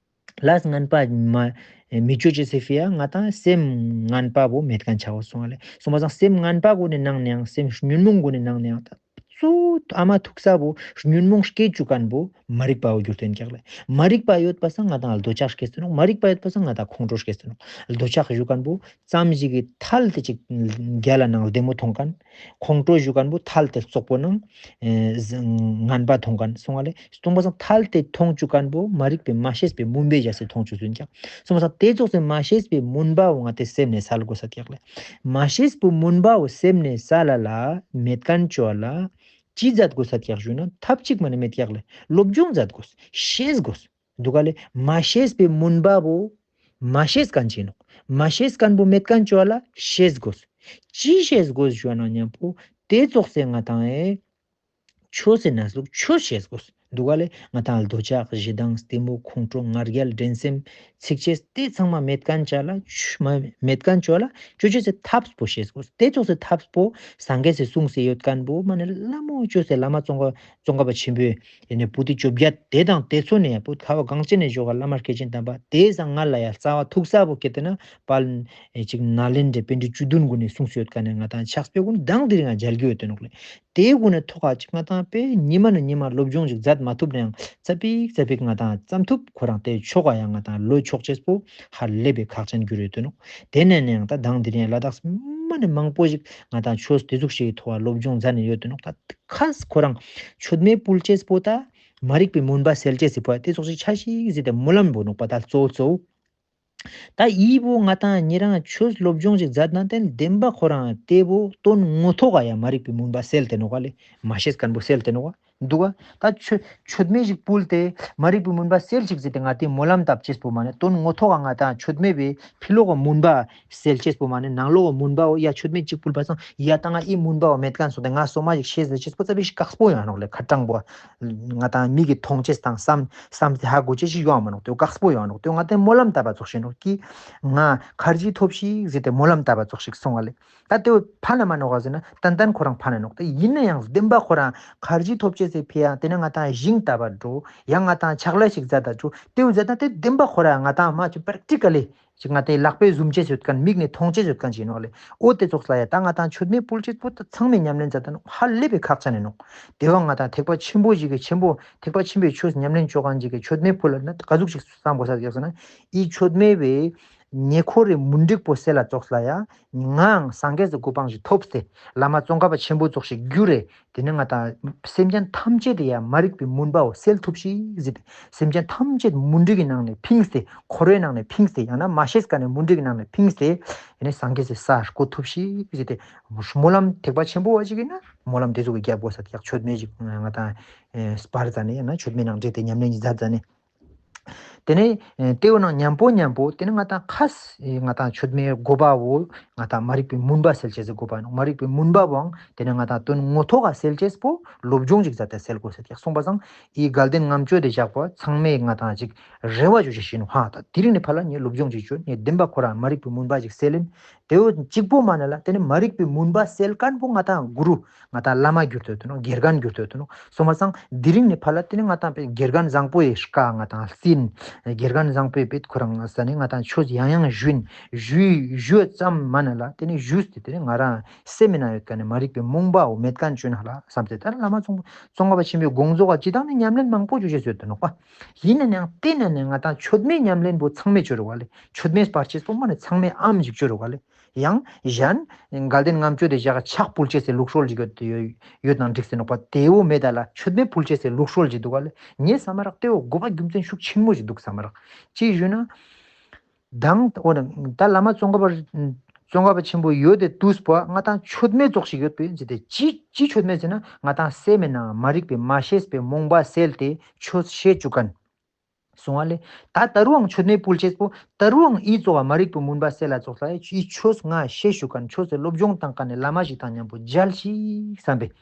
ལས་ངན་པ་མ་མི་བཅོ་ཅེས་སི་ཕི་ཡ་ང་ཏང་སེམས་ངན་པ་བོ་མེད་མཁན་ཆ་བོ་སོང་བ་ལེ། སོང་བ་སང་སེམས་ངན་པ་གུན་ནི་ནང་ནའང་སེམས་ཉོན་མོངས་གུན་ནི་ནང་ནའང་ད་གཙོ་ཨ་མ་ཐུག་ས་བོ་ཉོན་མོངས་སྐྱེ་བཅུག་མཁན་བོ་མ་རིག་པ་བོ་གྱུར་ཏེ་ཡིན་ཀྱག་ལེ། མ་རིག་པ་ཡོད་པ་སང་ང་ཏང་འདོད་ཆགས་སྐྱེས་ཏེ་ནོག། མ་རིག་པ་ཡོད་པ་སང་ང་ཏང་ཁོང་ཁྲོ་སྐྱེས་ཏེ་ནོག། འདོད་ཆགས་ཞུ་མཁན་བོ་ཙམ་ཞིག་གི་ཐལ་ཏེ་ཅིག་རྒྱལ་ལ་ནང་བདེ་མོ་མཐོང་མཁན། ཁོང་ཁྲོ་ཞུ་མཁན་བོ་ཐལ་ཏེ་རྩོག་པོ་ནང་ཨེ་ཟ་ངན་པ་མཐོང་མཁན་སོང་བ་ལེ། སྟོང་པ་སང་ཐལ་ཏེ་མཐོང་བཅུག་མཁན་བོ་མ་རིག་པའི་མ་ཤེས་པའི་མུན་པའི་རྒྱ་སེ་མཐོང་བཅུག་ཟིན་ཀྱག། སོང་པ་སང་དེ་ཙོགས་སེ་མ་ཤེས་པའི་མུན་པ་བོ་ང་ཏེ་སེམས་ནེ་སལ་དགོས་ས་ཀྱག་ལེ། མ་ཤེས་པའི་མུན་པ་བོ་སེམས་ནེ་སལ་ལ་མེད་མཁན་བཅོ་ལ་ཅི་མཛད་དགོས་ས་ཀྱག་ཞུ་ན་ཐབས་གཅིག་མ་ནེ་མེད་ཀྱག་ལེ། སློབ་སྦྱོང་མཛད་དགོས། ཤེས་དགོས། འདུག་ག་ལེ། མ་ཤེས་པའི་མུན་པ་བོ་མ་ཤེས་མཁན་ཅི་ནོག། མ་ཤེས་མཁན་བོ་མེད་མཁན་བཅོ་ལ་ཤེས་དགོས། ཅི་ཤེས་དགོས་ཞུ་ན་མཉམ་པོ་དེ་ཙོགས་སེ་ང་ཏང་ཨེ་ཆོས་སེ་ན་ཟུག་ཆོས་ཤེས་དགོས། འདུག་ག་ལེ། ང་ཏང་འདོད་ཆགས་ཞེ་སྡང་གཏི་མུག་ཁོང་ཁྲོ་ང་རྒྱལ་འགྲན་སེམས་ཚིག་ཅེས་དེ་ཚང་མ་མེད་མཁན་བཅོ་ལ་ཆོས་མ་མེད་མཁན་བཅོ་ལ་ཆོས་ཅོ་ཅེས་སི་ཐབས་པོ་ཤེས་དགོས། དེ་ཙོགས་སེ་ཐབས་པོ་སངས་རྒྱས་སི་གསུངས་སེ་ཡོད་མཁན་བོ་མ་ནེ་ལ་མོ་ཆོས་སེ་བླ་མ་ཙོང་ཁ་ཙོང་ཁ་པ་ཆེན་པོའི་ཡེ་ནེ་པོ་ཏི་བཅོ་བརྒྱད་དེ་དང་དེ་ཚོ་ནེ་ཡང་པོ་ཁ་བ་གངས་ཅན་ནེ་ཞོག་ག་བླ་མ་སྐྱེས་ཆེན་དམ་པ་དེ་སང་ང་ལ་ཡང་རྩ་བ་ཐུག་ས་བོ་སྐྱེ་ཏེ་ན་དཔལ་ཨེ་ཅིག་ནཱ་ལེནྡྲའི་པཎྜི་ཏ་བཅུ་བདུན་གུན་ནི་གསུངས་སེ་ཡོད་མཁན་ནི་ང་ཏང་ཕྱག་དཔེ་གུན་མདང་དེ་རིང་ང་མཇལ་རྒྱུ་ཡོད་དེ་ནོག་ལེ། དེ་གུན་ནི་ཐོག་ཁ་ཅིག་ང་ཏང་པེ་ཉི་མ་ནེ་ཉི་མ་སློབ་སྦྱོང་ཅིག་མཛད་མ་ཐུབ་ནའང་ཙ་པིག་ཙ་པིག་ང་ཏང་ཙམ་ཐུབ་ཁོ་རང་དེ་ཆོག་ག་ཡང་ང་ཏང་ལོ་ཆོག་ཅེས་པོ་ཧ་ལས་པའི་ཁག་ཅན་གྱུར་ཡོད་དེ་ནོག། དེ་ནེ་ནའང་ད་མདང་དེ་རིང་ལ་དྭགས་མ་ནེ་མང་པོ་ཞིག་ང་ཏང་ཆོས་དེ་ཟུག་ཞིག་གི་ཐོག་ལ་སློབ་སྦྱོང་མཛད་ནེ་ཡོད་དེ་ནོག། ད་ཁ་ཁོ་རང་མཆོད་མེ་ཕུལ་ཅེས་པོ་ད་མ་རིག་པའི་མུན་པ་སེལ་ཅེས་སི་ཕོ་དེ་ཙོགས་ཤིག་ཆ་ཞིག་ཟེར་ཏེ་སྨོན་ལམ་བོ་ནོག་པ་ད་གཙོ་གཙོ་བོ། ད་འི་བོ་ང་ཏང་ཉེ་རང་ཆོས་སློབ་སྦྱོང་ཞིག་མཛད་ན་དེ་བདེན་པ་ཁོ་རང་དེ་བོ་དོན་ངོ་ཐོག་ག་ཡང་མ་རིག་པའི་མུན་པ་སེལ་ཏེ་ནོག་ག་ལེ། མ་ཤེས་མཁན་བོ་སེལ་ཏེ་ནོག་ག་འདུག་ག། ད་མཆོད་མཆོད་མེ་ཞིག་ཕུལ་ཏེ་མ་རིག་པའི་མུན་པ་སེལ་ཅིག་ཟེར་ཏེ་ང་ཏེ་སྨོན་ལམ་བཏབ་ཅེས་པོ་མ་ནེ་དོན་ངོ་ཐོག་ག་ང་ཏང་མཆོད་མེ་བོའི་ཕི་ལོག་ག་མུན་པ་སེལ་ཅེས་པོ་མ་ནེ་ནང་ལོག་ག་མུན་པ་བོ་ཡ་མཆོད་མེ་ཅིག་ཕུལ་བ་སང་ཡ་ད་ང་འི་མུན་པ་བོ་མེད་མཁན་སོང་སྟེ་ང་སོ་མ་ཞིག་ཤེས་ཟེར་ཅེས་པོ་ཙ་པིག་ཞིག་དཀགས་པོ་ཡོང་ནོག་ལེ། ཁ་དྲང་པོ་ང་ཏང་མིག་གི་མཐོང་ཅེས་དང་བསམ་བསམ་སྟེ་ཧ་གོ་ཅེས་ཞིག་ཡོང་མ་ནོག། དེ་བོ་དཀགས་པོ་ཡོང་ནོག། དེ་བོ་ང་ཏང་སྨོན་ལམ་བཏབ་པ་ཙོགས་ཤིག་ནོག་གི། ང་ཁར་ཇི་ཐོབ་ཤིག་ཟེར་ཏེ་སྨོན་ལམ་བཏབ་པ་ཙོགས་ཤིག་སོང་བ་ལེ། ད་དེ་བོ་ཕན་ན་མ་ནོག་ག་ཟེར་ན་ཏན་ཏན་ཁོ་རང་ཕན་ན་ནོག། དེ་ཡིན་ནའང་བདེན་པ་ཁོ་རང་ཁར་ཇི་ཐོབ་ཅེས་སི་ཕི་ཡ་དེ་ནེ་ང་ཏང་ཞིང་བཏབ་པ་འགྲོ་ཡང་ང་ཏང་ཕྱག་ལས་ཤིག་མཛད་ད་འགྲོ་དེ་བོ་མཛད་ན་དེ་བདེན་པ་ཁོ་རང་ང་ཏང་མ་ཅིག་པྲེག་ཊི་ཀ་ལི་ཅིག་ང་ཏེ་ལག་པས་བཟུང་ཅེས་ཡོད་མཁན་མིག་ནེ་མཐོང་ཅེས་ཡོད་མཁན་ཅིག་ཡིན་ནོག་ལེ། འོ་དེ་ཙོགས་ལ་ཡ་ད་ང་ཏང་མཆོད་མེ་ཕུལ་ཅེས་པོ་ད་ཚང་མས་ཉམས་ལེན་མཛད་ད་ནོག། ཧ་ལས་པའི་ཁག་ཅན་ཡིན་ནོག། དེ་བོ་ང་ཏང་ཐེག་པ་ཆེན་པོ་ཞིག་གི་ཆེན་པོ་ཐེག་པ་ཆེན་པོའི་ཆོས་ཉམས་ལེན་ཅོ་མཁན་ཞིག་གི་མཆོད་མེ་ཕུལ་ལ་ན་ག་ཟུག་ཞིག་བསམ་དགོས་ས་ཡོད་ཟེར་ན། འི་མཆོད་མེ་བོའི་ཉེ་འཁོར་རི་མུན་དིག་པོ་སེལ་ལ་ཙོགས་ལ་ཡ་ངའང་སངས་རྒྱས་སི་གོ་འཕང་ཞིག་ཐོབ་སྟེ་བླ་མ་ཙོང་ཁ་པ་ཆེན་པོ་ཙོགས་ཤིག་གྱུར་རེ། དེ་ནེ་ང་ཏང་སེམས་ཅན་ཐམས་ཅད་དེ་ཡ་མ་རིག་པའི་མུན་པའོ་སེལ་ཐུབ་ཤིག་ཟེར་ཏེ། སེམས་ཅན་ཐམས་ཅད་མུན་དིག་གི་ནང་ནེ་ཕིངས་ཏེ་འཁོར་བའི་ནང་ནེ་ཕིངས་ཏེ་ཡང་ན་མ་ཤེས་མཁན་ནི་མུན་དིག་གི་ནང་ནེ་ཕིངས་ཏེ་ཡེ་ནེ་སངས་རྒྱས་སི་ས་བཀོད་ཐུབ་ཤིག་ཟེར་ཏེ། སྨོན་ལམ་ཐེག་པ་ཆེན་པོ་བ་ཞིག་ཡིན་ན་སྨོན་ལམ་དེ་ཙོགས་ཀྱི་རྒྱབ་དགོས་ས་ཡག་མཆོད་མེ་ཞིག་ང་ཏང་ཨེ་སྤར་ཙ་ནེ་ཡང་ན་མཆོད་མེ་ནང་བྲེས་ཏེ་ཉམས་ལེན་ཞིག་མཛད་ཙ་ནེ། དེ་ནེ་ཨེ་དེ་བོ་ནང་མཉམ་པོ་མཉམ་པོ་དེ་ནེ་ང་ཏང་ཁ་ས་ཨེ་ང་ཏང་མཆོད་མེའི་དགོས་པ་བོ་ང་ཏང་མ་རིག་པའི་མུན་པ་སེལ་ཅེས་སི་དགོས་པ་ནོག། མ་རིག་པའི་མུན་པ་བོའང་དེ་ནེ་ང་ཏང་དོན་ངོ་ཐོག་ག་སེལ་ཅེས་པོ་སློབ་སྦྱོང་ཞིག་མཛད་དེ་སེལ་དགོས་ས་ཡག་སོང་པ་སང་འི་དགའ་ལྡན་ལྔ་མཆོད་དེ་བཞག་པ་ཚང་མས་ང་ཏང་ཅིག་རེ་བ་ཅོ་ཅེས་ཤིག་ནོག་ཧ། ད་དེ་རིང་ནེ་ཕར་ལ་ངས་སློབ་སྦྱོང་ཅིག་ཅོ། ངས་བདེན་པ་ཁོ་རང་མ་རིག་པའི་མུན་པ་ཅིག་སེལ་ཡིན། དེ་བོ་གཅིག་པོ་མ་ནེ་ལ་དེ་ནེ་མ་རིག་པའི་མུན་པ་སེལ་མཁན་པོ་ང་ཏང་གུ་རུ་ང་ཏང་བླ་མ་གྱུར་ཏེ་ཡོད་དེ་ནོག། དགེ་རྒན་གྱུར་ཏེ་ཡོད་དེ་ནོག། སོང་པ་སང་དེ་རིང་ནེ་ཕར་ལ་དེ་ནེ་ང་ཏང་དགེ་རྒན་བཟང་པོ་ཡི་བཀའ་ང་ཏང་བསྟེན། དགེ་རྒན་བཟང་པོའི་པེད་ཁོ་རང་ས་ནས་ང་ཏང་ཆོས་ཡང་ཡང་ཞུ་ཡིན། ཞུ་ཞུ་ཙམ་མ་ན་ལ་དེ་ནས་ཞུས་ཏེ་དེ་ནས་ང་རང་སེམས་མི་ནང་ཡོད་མཁན་ནི་མ་རིག་པའི་རྨོངས་པའོ་མེད་མཁན་བཅོས་ན་ལ་བསམ་སྟེ། ད་བླ་མ་ཙོང་ཙོང་ཁ་པ་ཆེན་པོའི་དགོངས་རྫོགས་ཀ་ཅི་དང་ནི་ཉམས་ལེན་མང་པོ་བཅོ་ཤེས་ཡོད་དོ་ནོག་པ། ཡིན་ན་ནའང་དེ་ན་ནས་ང་ཏང་མཆོད་མེའི་ཉམས་ལེན་པོ་ཚང་མས་བཅོ་རུ་བ་ལེ། མཆོད་མེ་སྤར་ཅེས་པོ་མ་ནི་ཚང་མས་ཨམ་ཞིག་བཅོ་རུ་བ་ལེ། ཡང་གཞན་དགའ་ལྡན་ལྔ་མཆོད་དེ་བཞག་ཕྱག་ཕུལ་ཅེས་སི་ལུགས་སྲོལ་ཞིག་ཡོད་ཡོད་ཡོད་ནང་འགྲིག་སེ་ནོག་པ། དེ་བོ་མེད་ད་ལ་མཆོད་མེ་ཕུལ་ཅེས་སི་ལུགས་སྲོལ་ཞིག་འདུག་ག་ལེ། ངས་བསམ་མ་རག་དེ་བོ་དགོས་པ་རྒྱུ་མཚན་ཤུགས་ཆེན་མོ་ཞིག་འདུག་བསམ་མ་རག། ཅི་ཞུ་ན། དང་འོ་ན་ད་བླ་མ་ཙོང་ཁ་པ་ཙོང་ཁ་པ་ཆེན་པོ་ཡོད་དེ་དུས་པོ་ང་ཏང་མཆོད་མེ་ཙོགས་ཤིག་ཡོད་པ་ཡིན་ཟེར་ཏེ། ཅི་ཅི་མཆོད་མེ་ཟེར་ན་ང་ཏང་སེམས་མི་ནང་མ་རིག་པའི་མ་ཤེས་པའི་རྨོངས་པ་སེལ་ཏེ་ཆོས་ཤེས་བཅུག་མཁན། སོང་བ་ལེ། ད་ད་རུང་མཆོད་མེ་ཕུལ་ཅེས་པོ་ད་རུང་ཨི་ཙོགས་མ་རིག་པའི་མུན་པ་སེལ་ལ་ཙོགས་ལ་ཨི་ཆོས་ང་ཤེས་ཞུ་མཁན་ཆོས་སི་སློབ་སྦྱོང་བཏང་མཁན་ནི་བླ་མ་ཞིག་དང་མཉམ་པོ་མཇལ་ཞིག་བསམ་པའི།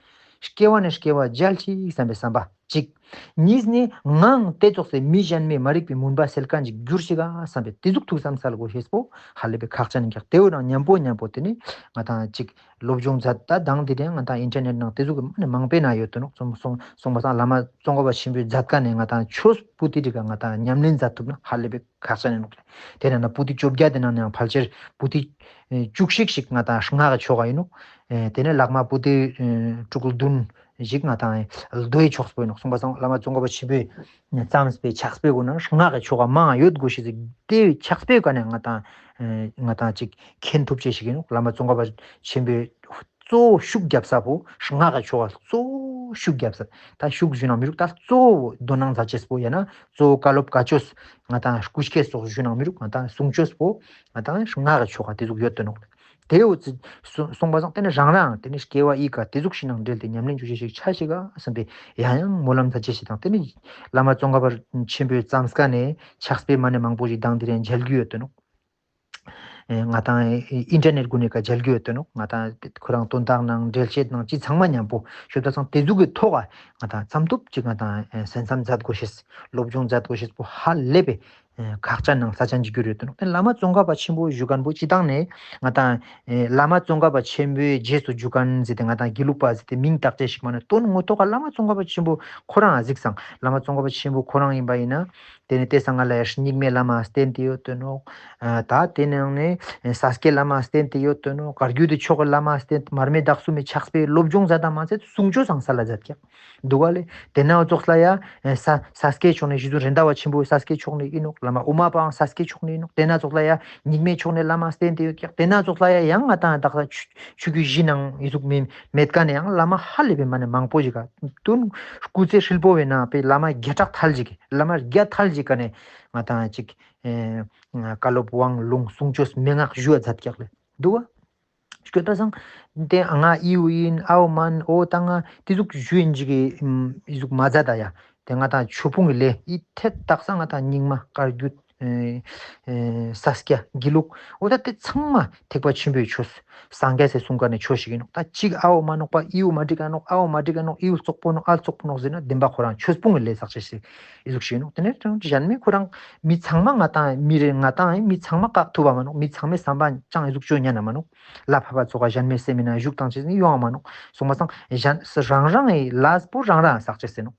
སྐྱེ་བ་ནས་སྐྱེ་བ་མཇལ་ཞིག་བསམ་པའི་བསམ་པ་གཅིག། གཉིས་ནི་ངའང་དེ་ཙོགས་སི་མི་གཞན་མའི་མ་རིག་པའི་མུན་པ་སེལ་མཁན་ཞིག་འགྱུར་ཞིག་ག་བསམ་པའི་དེ་ཟུག་ཐུགས་བསམ་སལ་དགོས་ཤེས་པོ་ཧ་ལས་པའི་ཁག་ཅན་ཡིན་ཀྱག། དེ་བོ་རང་མཉམ་པོ་མཉམ་པོ་དེ་ནི་ང་ཏང་གཅིག་སློབ་སྦྱོང་མཛད། ད་དང་དེ་རིང་ང་ཏང་ཨིན་ཊར་ནེཊ་ནང་དེ་ཟུག་གི་མ་ནི་མང་པོའི་ནང་ཡོད་དོ་ནོག། སོང་སོང་སོང་པ་སང་བླ་མ་ཙོང་ཁ་པ་ཆེན་པོའི་མཛད་མཁན་ནི་ང་ཏང་ཆོས་པོ་ཏི་ཏི་ག་ང་ཏང་ཉམས་ལེན་མཛད་ཐུབ་ན་ཧ་ལས་པའི་ཁག་ཅན་ཡིན་ནོག། དེ་ན་ན་པོ་ཏི་བཅོ་བརྒྱད་དེ་ནང་ནའང་ཕལ་ཆེར་པོ་ཏི་ཨེ་བཅུ་གཅིག་ཞིག་ང་ཏང་སྔགས་ཀྱི་ཆོ་ག་ཡིན་ནོག། ཨེ་དེ་ནས་ལྷག་མ་པོ་ཏི་ཨེ་དྲུག་ཅུ་བདུན་ཞིག་ང་ཏང་མདོའི་ཕྱོགས་པོ་ཡིན་ནོག། སོང་པ་སང་བླ་མ་ཙོང་ཁ་པ་ཆེན་པོའི་བརྩམས་པའི་ཕྱག་དཔེ་གུན་ན་སྔགས་ཀྱི་ཆོ་ག་མང་ཡོད་དགོས་ཤེས་ཟེར། དེ་ཕྱག་དཔེ་ག་ནས་ང་ཏང་ཨེ་ང་ཏང་ཅིག་མཁྱེན་ཐུབ་ཅེས་ཤིག་ཡིན་ནོག། བླ་མ་ཙོང་ཁ་པ་ཆེན་པོའི་གཙོ་བོ་ཤུགས་རྒྱབ་ས་པོ་སྔགས་ཀྱི་ཆོ་ག་གཙོ་བོ་ཤུགས་རྒྱབ་ས། ད་ཤུགས་ཞུ་ན་མི་རུག། ད་གཙོ་བོ་དོ་སྣང་མཛད་ཅེས་པོ་ཡིན་ན་གཙོ་བོ་བཀའ་སློབ་བཀའ་ཆོས་ང་ཏང་སྐུ་སྐྱེ་སོགས་ཞུ་ན་མི་རུག། ང་ཏང་གསུང་ཆོས་པོ་ང་ཏང་སྔགས་ཀྱི་ཆོ་ག་དེ་ཟུག་ཡོད་དོ་ནོག། དེ་འོ་ཙི་སོ་སོང་པ་སང་དེ་ནི་རང་རང་དེ་ནི་སྐྱེ་བ་ཨི་ཀ་དེ་ཟུག་ཤིག་ནང་འབྲེལ་ཏེ་ཉམས་ལེན་བཅོ་ཅེས་ཤིག་ཆ་ཞིག་ག་བསམ་པའི་ཡང་ཡང་སྨོན་ལམ་མཛད་ཅེས་ཤིག་དང་། དེ་ནི་བླ་མ་ཙོང་ཁ་པ་ཆེན་པོའི་བརྩམས་ཀ་ནས་ཕྱག་དཔེ་མ་ནི་མང་པོ་ཞིག་དང་དེ་རིང་མཇལ་རྒྱུ་ཡོད་དོ་ནོག། ཨེ་ང་ཏང་ཨེ་ཨིན་ཊར་ནེཊ་གུན་ནི་ཀ་མཇལ་རྒྱུ་ཡོད་དོ་ནོག། ང་ཏང་ཁོ་རང་དོན་དག་ནང་འགྲེལ་བཤད་ནང་ཅི་ཚང་མ་མཉམ་པོ་ཞུ་ད་སང་དེ་ཟུག་གི་ཐོག་ག་ང་ཏང་བསམ་ཐུབ་ཅིག་ང་ཏང་ཨེ་སེམས་བསམ་མཛད་དགོས་ཤེས་སློབ་སྦྱོང་མཛད་དགོས་ཤེས་པོ་ཧ་ལས་པའི་ཨེ་ཁག་ཅན་ནང་ས་ཅན་གྱི་རྒྱུ་རེད་དོ་ནོག། དེ་བླ་མ་ཙོང་ཁ་པ་ཆེན་པོ་ཞུ་མཁན་པོ་སྤྱི་བཏང་ནས་ང་ཏང་ཨེ་བླ་མ་ཙོང་ཁ་པ་ཆེན་པོའི་རྗེས་སུ་འཇུག་མཁན་ཟེར་ཏེ་ང་ཏང་དགེ་ལུགས་པ་ཟེར་ཏེ་མིང་བཏགས་ཅེས་ཤིག་མ་ནི་དོན་ངོ་ཐོག་ག་བླ་མ་ཙོང་ཁ་པ་ཆེན་པོ་ཁོ་རང་གཟིགས་སང་བླ་མ་ཙོང་ཁ་པ་ཆེན་པོ་ཁོ་རང་ཡིན་པ་ཡིན་ན། དེ་ནས་དེ་སང་ང་ལ་ཡ་རྙིང་མའི་བླ་མ་བསྟེན་ཏེ་ཡོད་དོ་ནོག། ཨ་ད་དེ་ནང་ནས་ས་སྐྱའི་བླ་མ་བསྟེན་ཏེ་ཡོད་དོ་ནོག། བཀའ་བརྒྱུད་དེ་ཕྱོགས་ཀྱི་བླ་མ་བསྟེན་ཏེ་མར་མེ་དྭགས་གསུམ་མའི་ཕྱག་དཔེ་སློབ་སྦྱོང་མཛད་དང་མ་ཚད་གསུང་ཆོས་སང་ས་ལ་མཛད་ཀྱག་འདུག་ག་ལེ། དེ་ན་ཙོགས་ལ་ཡ་ས་ས་སྐྱའི་ཕྱོགས་ནས་རྗེ་བཙུན་རེད་མདའ་བ་ཆེན་པོའི་ས་སྐྱའི་ཕྱོགས་ནས་ཡིན་ནོག། བླ་མ་ཨོ་མ་པའང་ས་སྐྱའི་ཕྱོགས་ནས་ཡིན་ནོག། དེ་ན་ཙོགས་ལ་ཡ་རྙིང་མའི་ཕྱོགས་ནས་བླ་མ་བསྟེན་ཏེ་ཡོད་ཀྱག། དེ་ན་ཙོགས་ལ་ཡ་ཡང་ང་ཏང་དག་ས་ཆུ་ཆུ་རྒྱུད་བཞི་ནང་ཡི་ཟུག་མེད་མེད་ཀ་ནས་ཡང་བླ་མ་ཧ་ལས་པའི་མ་ནས་མང་པོ་ཞིག་ག་དོན་སྐུ་ཚེ་ཧྲིལ་པོ་བའི་ནང་པའི་བླ་མ་བརྒྱ་ཕྲག་ཐལ་ཞིག་གི་བླ་མ་བརྒྱ་ཐལ་ཞིག་ག་ནས་ང་ཏང་ཅིག་ཨེ་བཀའ་སློབ་དབང་ལུང་གསུང་ཆོས་མན་ངག་ཞུ་བ་མཛད་ཀྱག་ལེ་འདུག་བ། སྐྱོད་པ་སང་དེ་ང་ཨིའུ་ཡིན་ཨའོ་མན་ཨོ་ད་ང་དེ་ཟུག་ཞུ་ཡིན་ཅིག་གི་ཨིན་ཟུག་མ་མཛད་ད་ཡ། དེ་ང་ཏང་ཆོས་ཕུང་གི་ལས་ཨི་ཐད་དག་ས་ང་ཏང་རྙིང་མ་བཀའ་བརྒྱུད་ཨེ་ཨེ་ས་སྐྱ་དགེ་ལུགས་འོ་ད་དེ་ཚང་མ་ཐེག་པ་ཆེན་པོའི་ཆོས་སངས་རྒྱས་སི་གསུང་ཀ་ནས་ཆོས་ཤིག་ཡིན་ནོག། ད་ཅིག་ཨའོ་མ་ནོག་པ་ཨིའུ་མ་འགྲིག་ག་ནོག། ཨའོ་མ་འགྲིག་ག་ནོག། ཨིའུ་བཙོག་པོ་ནོག། ཨ་བཙོག་པོ་ནོག་ཟེར་ན་བདེན་པ་ཁོ་རང་ཆོས་སྤོང་གི་ལས་བསགས་ཅེས་ཤིག་ཨི་ཟུག་ཤིག་ཡིན་ནོག། དེ་ནས་གཞན་མའི་ཁོ་རང་མི་ཚང་མ་ང་ཏང་མི་རེ་ང་ཏང་མི་ཚང་མ་བཀག་ཐུབ་པ་མ་ནོག། མི་ཚང་མའི་བསམ་པ་ཅང་ཨི་ཟུག་ཅོ་ཉན་ན་མ་ནོག། ལ་ཕ་བ་ཚོ་ག་གཞན་མའི་སེམས་མི་ན་བཞུགས་བཏང་ཅེས་ནི་ཡོང་བ་མ་ནོག། སོང་པ་སང་གཞན་རང་རང་ལས་པོ་རང་རང་བསགས་ཅེས་ཟེར་ནོག།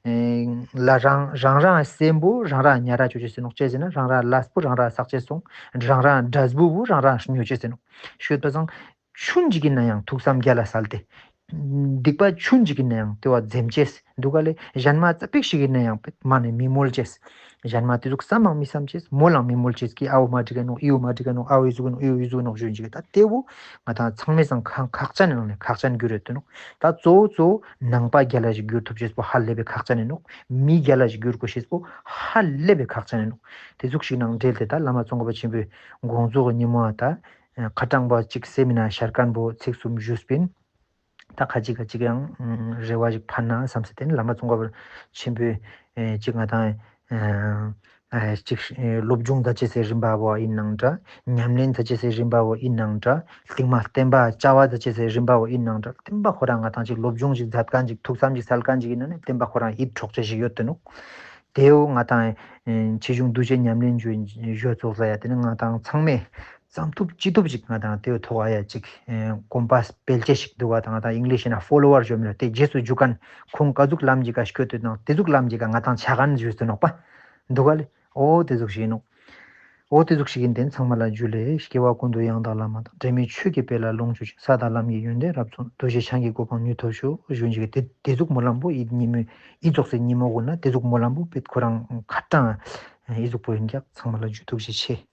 ཨེ་ལ་རང་རང་རང་སེམས་པོ་རང་རང་ཉར་ར་ཅོ་ཅེས་ཟེར་ནོག། ཅི་ཟེར་ན་རང་རང་ལས་པོ་རང་རང་བསགས་ཅེས་སོང་། རང་རང་འབྲས་བུ་བོ་རང་རང་ཉོ་ཅེས་ཟེར་ནོག། ཤོད་པ་སང་ཆུན་ཅིག་ཡིན་ན་ཡང་ཐུགས་བསམ་རྒྱ་ལ་གསལ་ཏེ། སྡིག་པ་ཆུན་ཅིག་ཡིན་ན་ཡང་དེ་བ་འཛེམ་ཅེས་འདུག་ག་ལེ། གཞན་མ་ཙ་པིག་ཞིག་ཡིན་ན་ཡང་མ་ནས་མི་མོལ་ཅེས། གཞན་མ་དེ་ཟུག་བསམ་ཡང་མི་བསམ་ཅེས། མོལ་ཡང་མི་མོལ་ཅེས་ཀྱི་ཨའོ་མ་འགྲིག་ག་ནོག། ཨིའུ་མ་འགྲིག་ག་ནོག། ཨའོ་ཨི་ཟུག་ག་ནོག། ཨིའུ་ཨི་ཟུག་ག་ནོག་ཞུ་ཅིག་ད་དེ་བོ་ང་ཏང་ཚང་མའི་སང་ཁག་ཁག་ཅན་ནང་ནས་ཁག་ཅན་གྱུར་ཡོད་དོ་ནོག། ད་གཙོ་བོ་གཙོ་བོ་ནང་པ་རྒྱལ་ལ་ཞིག་གྱུར་ཐུབ་ཅེས་པོ་ཧ་ལས་པའི་ཁག་ཅན་ཡིན་ནོག། མི་རྒྱལ་ལ་ཞིག་གྱུར་དགོས་ཤེས་པོ་ཧ་ལས་པའི་ཁག་ཅན་ཡིན་ནོག། དེ་ཟུག་ཞིག་ནང་འབྲེལ་ཏེ་ད་བླ་མ་ཙོང་ཁ་པ་ཆེན་པོའི་དགོངས་རྫོགས་ཀྱི་ཉི་མ་ད་ཁ་དྲང་པ་ཅིག་སེ་མི་ན་ཤར་མཁན་པོ་ཚིག་གསུམ་ཞུས་པིན། ད་ཁ་ཅིག་ཁ་ཅིག་ཡང་རེ་བ་ཞིག་འཕར་ན་བསམ་སྟེ་བླ་མ་ཙོང་ཁ་པ་ཆེན་པོའི་ཨེ་ཅིག་ང་ཏང་ཨེ་ཅིག་ཨེ་སློབ་སྦྱོང་མཛད་ཅེས་སི་རིམ་པ་བོ་ཡིན་ནང་འདྲ། ཉམས་ལེན་མཛད་ཅེས་སི་རིམ་པ་བོ་ཡིན་ནང་འདྲ། རྟིང་མ་བསྟན་པ་བཅའ་བ་མཛད་ཅེས་སི་རིམ་པ་བོ་ཡིན་ནང་འདྲ། བསྟན་པ་ཁོ་རང་ང་ཏང་ཅིག་སློབ་སྦྱོང་ཞིག་མཛད་མཁན་ཅིག་ཐུགས་བསམ་ཞིག་སལ་མཁན་ཅིག་ཡིན་ན་ནི་བསྟན་པ་ཁོ་རང་ཡིད་འཕྲོག་ཅེས་ཞིག་ཡོད་དེ་ནོག། དེའོ་ང་ཏང་ཨེ་ཆེ་ཆུང་འདུ་བྱེད་ཉམས་ལེན་ཞུ་ཞུ་ཙོགས་ལ་ཡ་དེ་ནི་ང་ཏང་ཚང་མས་བསམ་ཐུབ་ཅི་ཐུབ་ཅིག་ང་ཏང་དེའོ་ཐོག་ཨ་ཡ་ཅིག་ཨེ་གོམ་པ་སྤེལ་ཅེས་ཤིག་འདུག་ག། ད་ང་ཏང་ཨིང་ལིཤ་ན་ཕོ་ལོ་ཝར་ཞུ་མི་ལ་དེ་རྗེས་སུ་འཇུག་མཁན་ཁོང་ག་ཟུག་ལམ་ཅིག་ག་སྐྱོད་དེ་ནང་དེ་ཟུག་ལམ་ཅིག་ག་ང་ཏང་ཆ་མཁན་ཞུས་ཏེ་ནོག་པ་འདུག་ག་ལེ། འོ་དེ་ཟུག་ཞིག་ཨིན་ནོག། འོ་དེ་ཟུག་ཞིག་ཨིན། དེ་ཚང་མ་ལ་ཇུ་ལེ། སྐྱེ་བ་ཀུན་ཏུ་ཡང་དག་བླ་མ་དང་། འབྲལ་མེད་ཆོས་ཀྱི་དཔལ་ལ་ལོངས་སྤྱོད་ཅིང་། ས་དང་ལམ་གྱི་ཡོན་ཏན་རབ་རྫོགས། རྡོ་རྗེ་འཆང་གི་གོ་འཕང་མྱུར་ཐོབ་ཤོག་ཞུ་ཅིག། དེ་དེ་ཟུག་སྨོན་ལམ་པོ་ཨི་ཉི་མོ་ཨི་ཙོགས་སེ་ཉི་མོ་གུན་ན་དེ་ཟུག་སྨོན་ལམ་པོ་པེད་ཁོ་རང་ཁ་ཏང་ཨི་ཟུག་པོ་ཨིན་ཀྱག། ཚང་མ་ལ་ཇུ་ཐུགས་རྗེ་ཆེ།